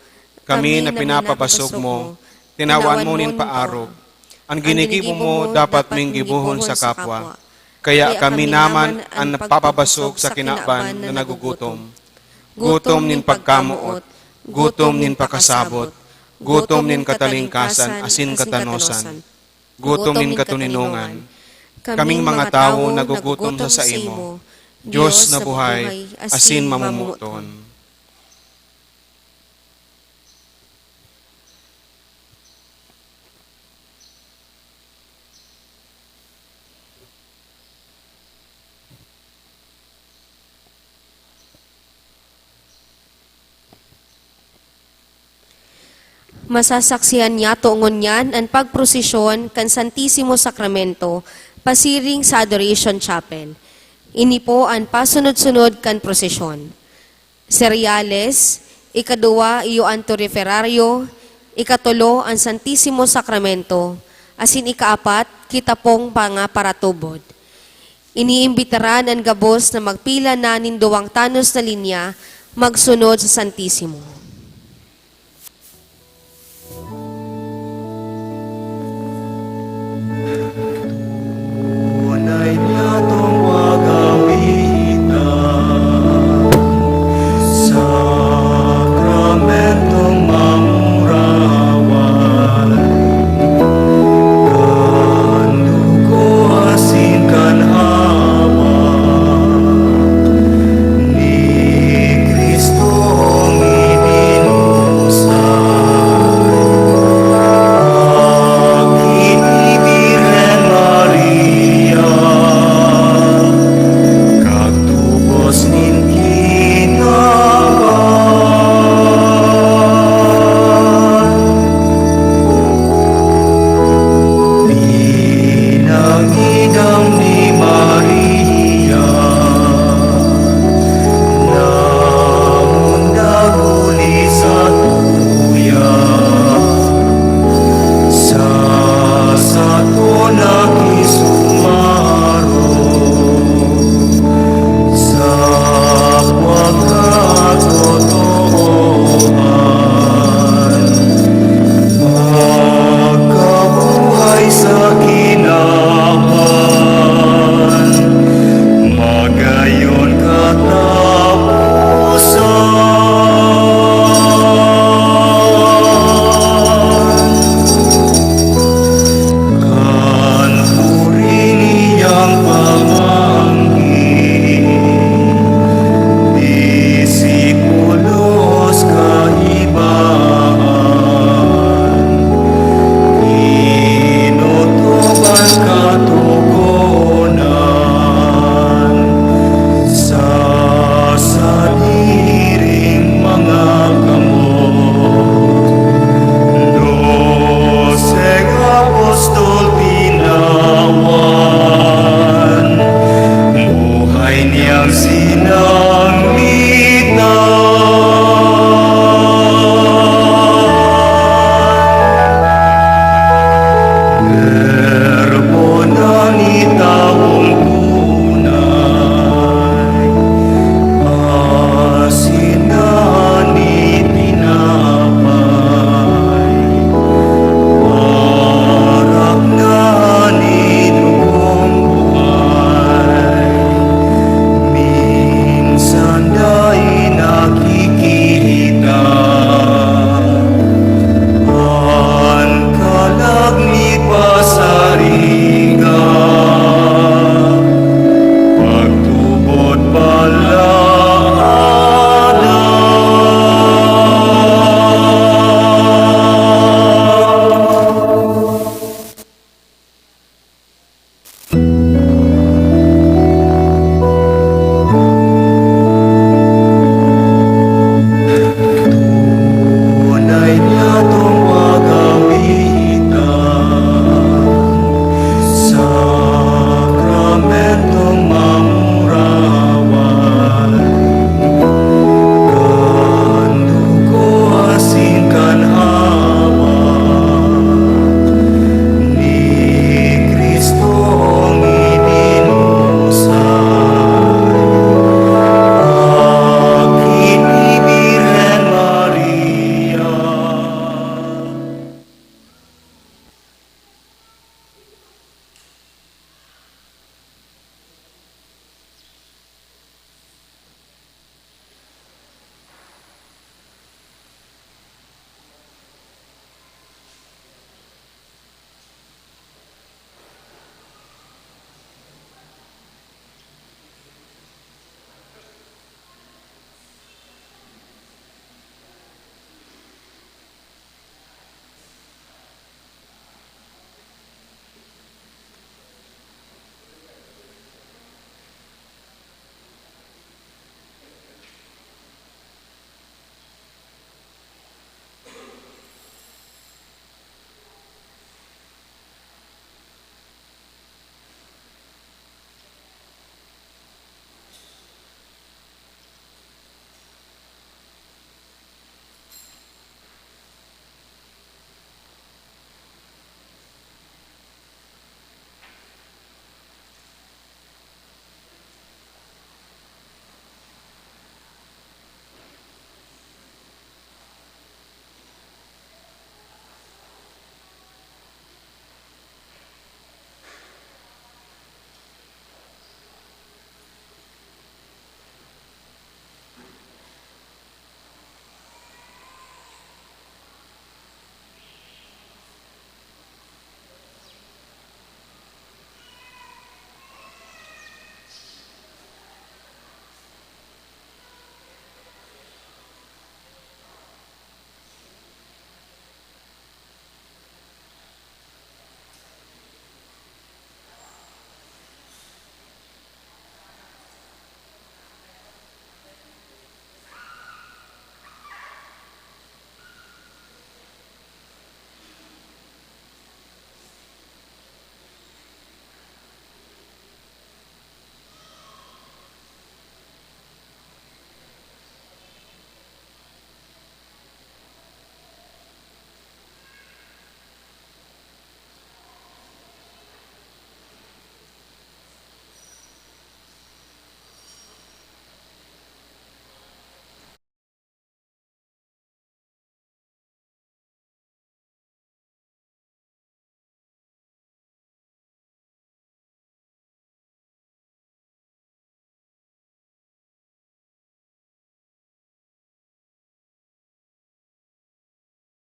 kami na pinapabasog mo, tinawan mo nin paarog. An ginigibo mo dapat ming gibohon sa kapwa. Kaya kami naman an nagpapabasog sa kinaban na nagugutom. Gutom nin pagkamoot, gutom nin pakasabot, gutom nin katalingkasan asin katanosan, gutom nin katoninongan. Kaming mga tawo nagugutom sa saimo, Dios na buhay asin mamomoton. Masasaksihan niyato ngunyan an pagprosesyon kan Santisimo Sakramento pasiring sa Adoration Chapel. Ini po an pasunod-sunod kan prosesyon. Sereales, ikaduwa iyo an Turiferaryo, ikatulo an Santisimo Sakramento, asin ikaapat kita pong mga paratubod. Iniimbitaran an gabos na magpila na nin duwang tanos na linya magsunod sa Santisimo.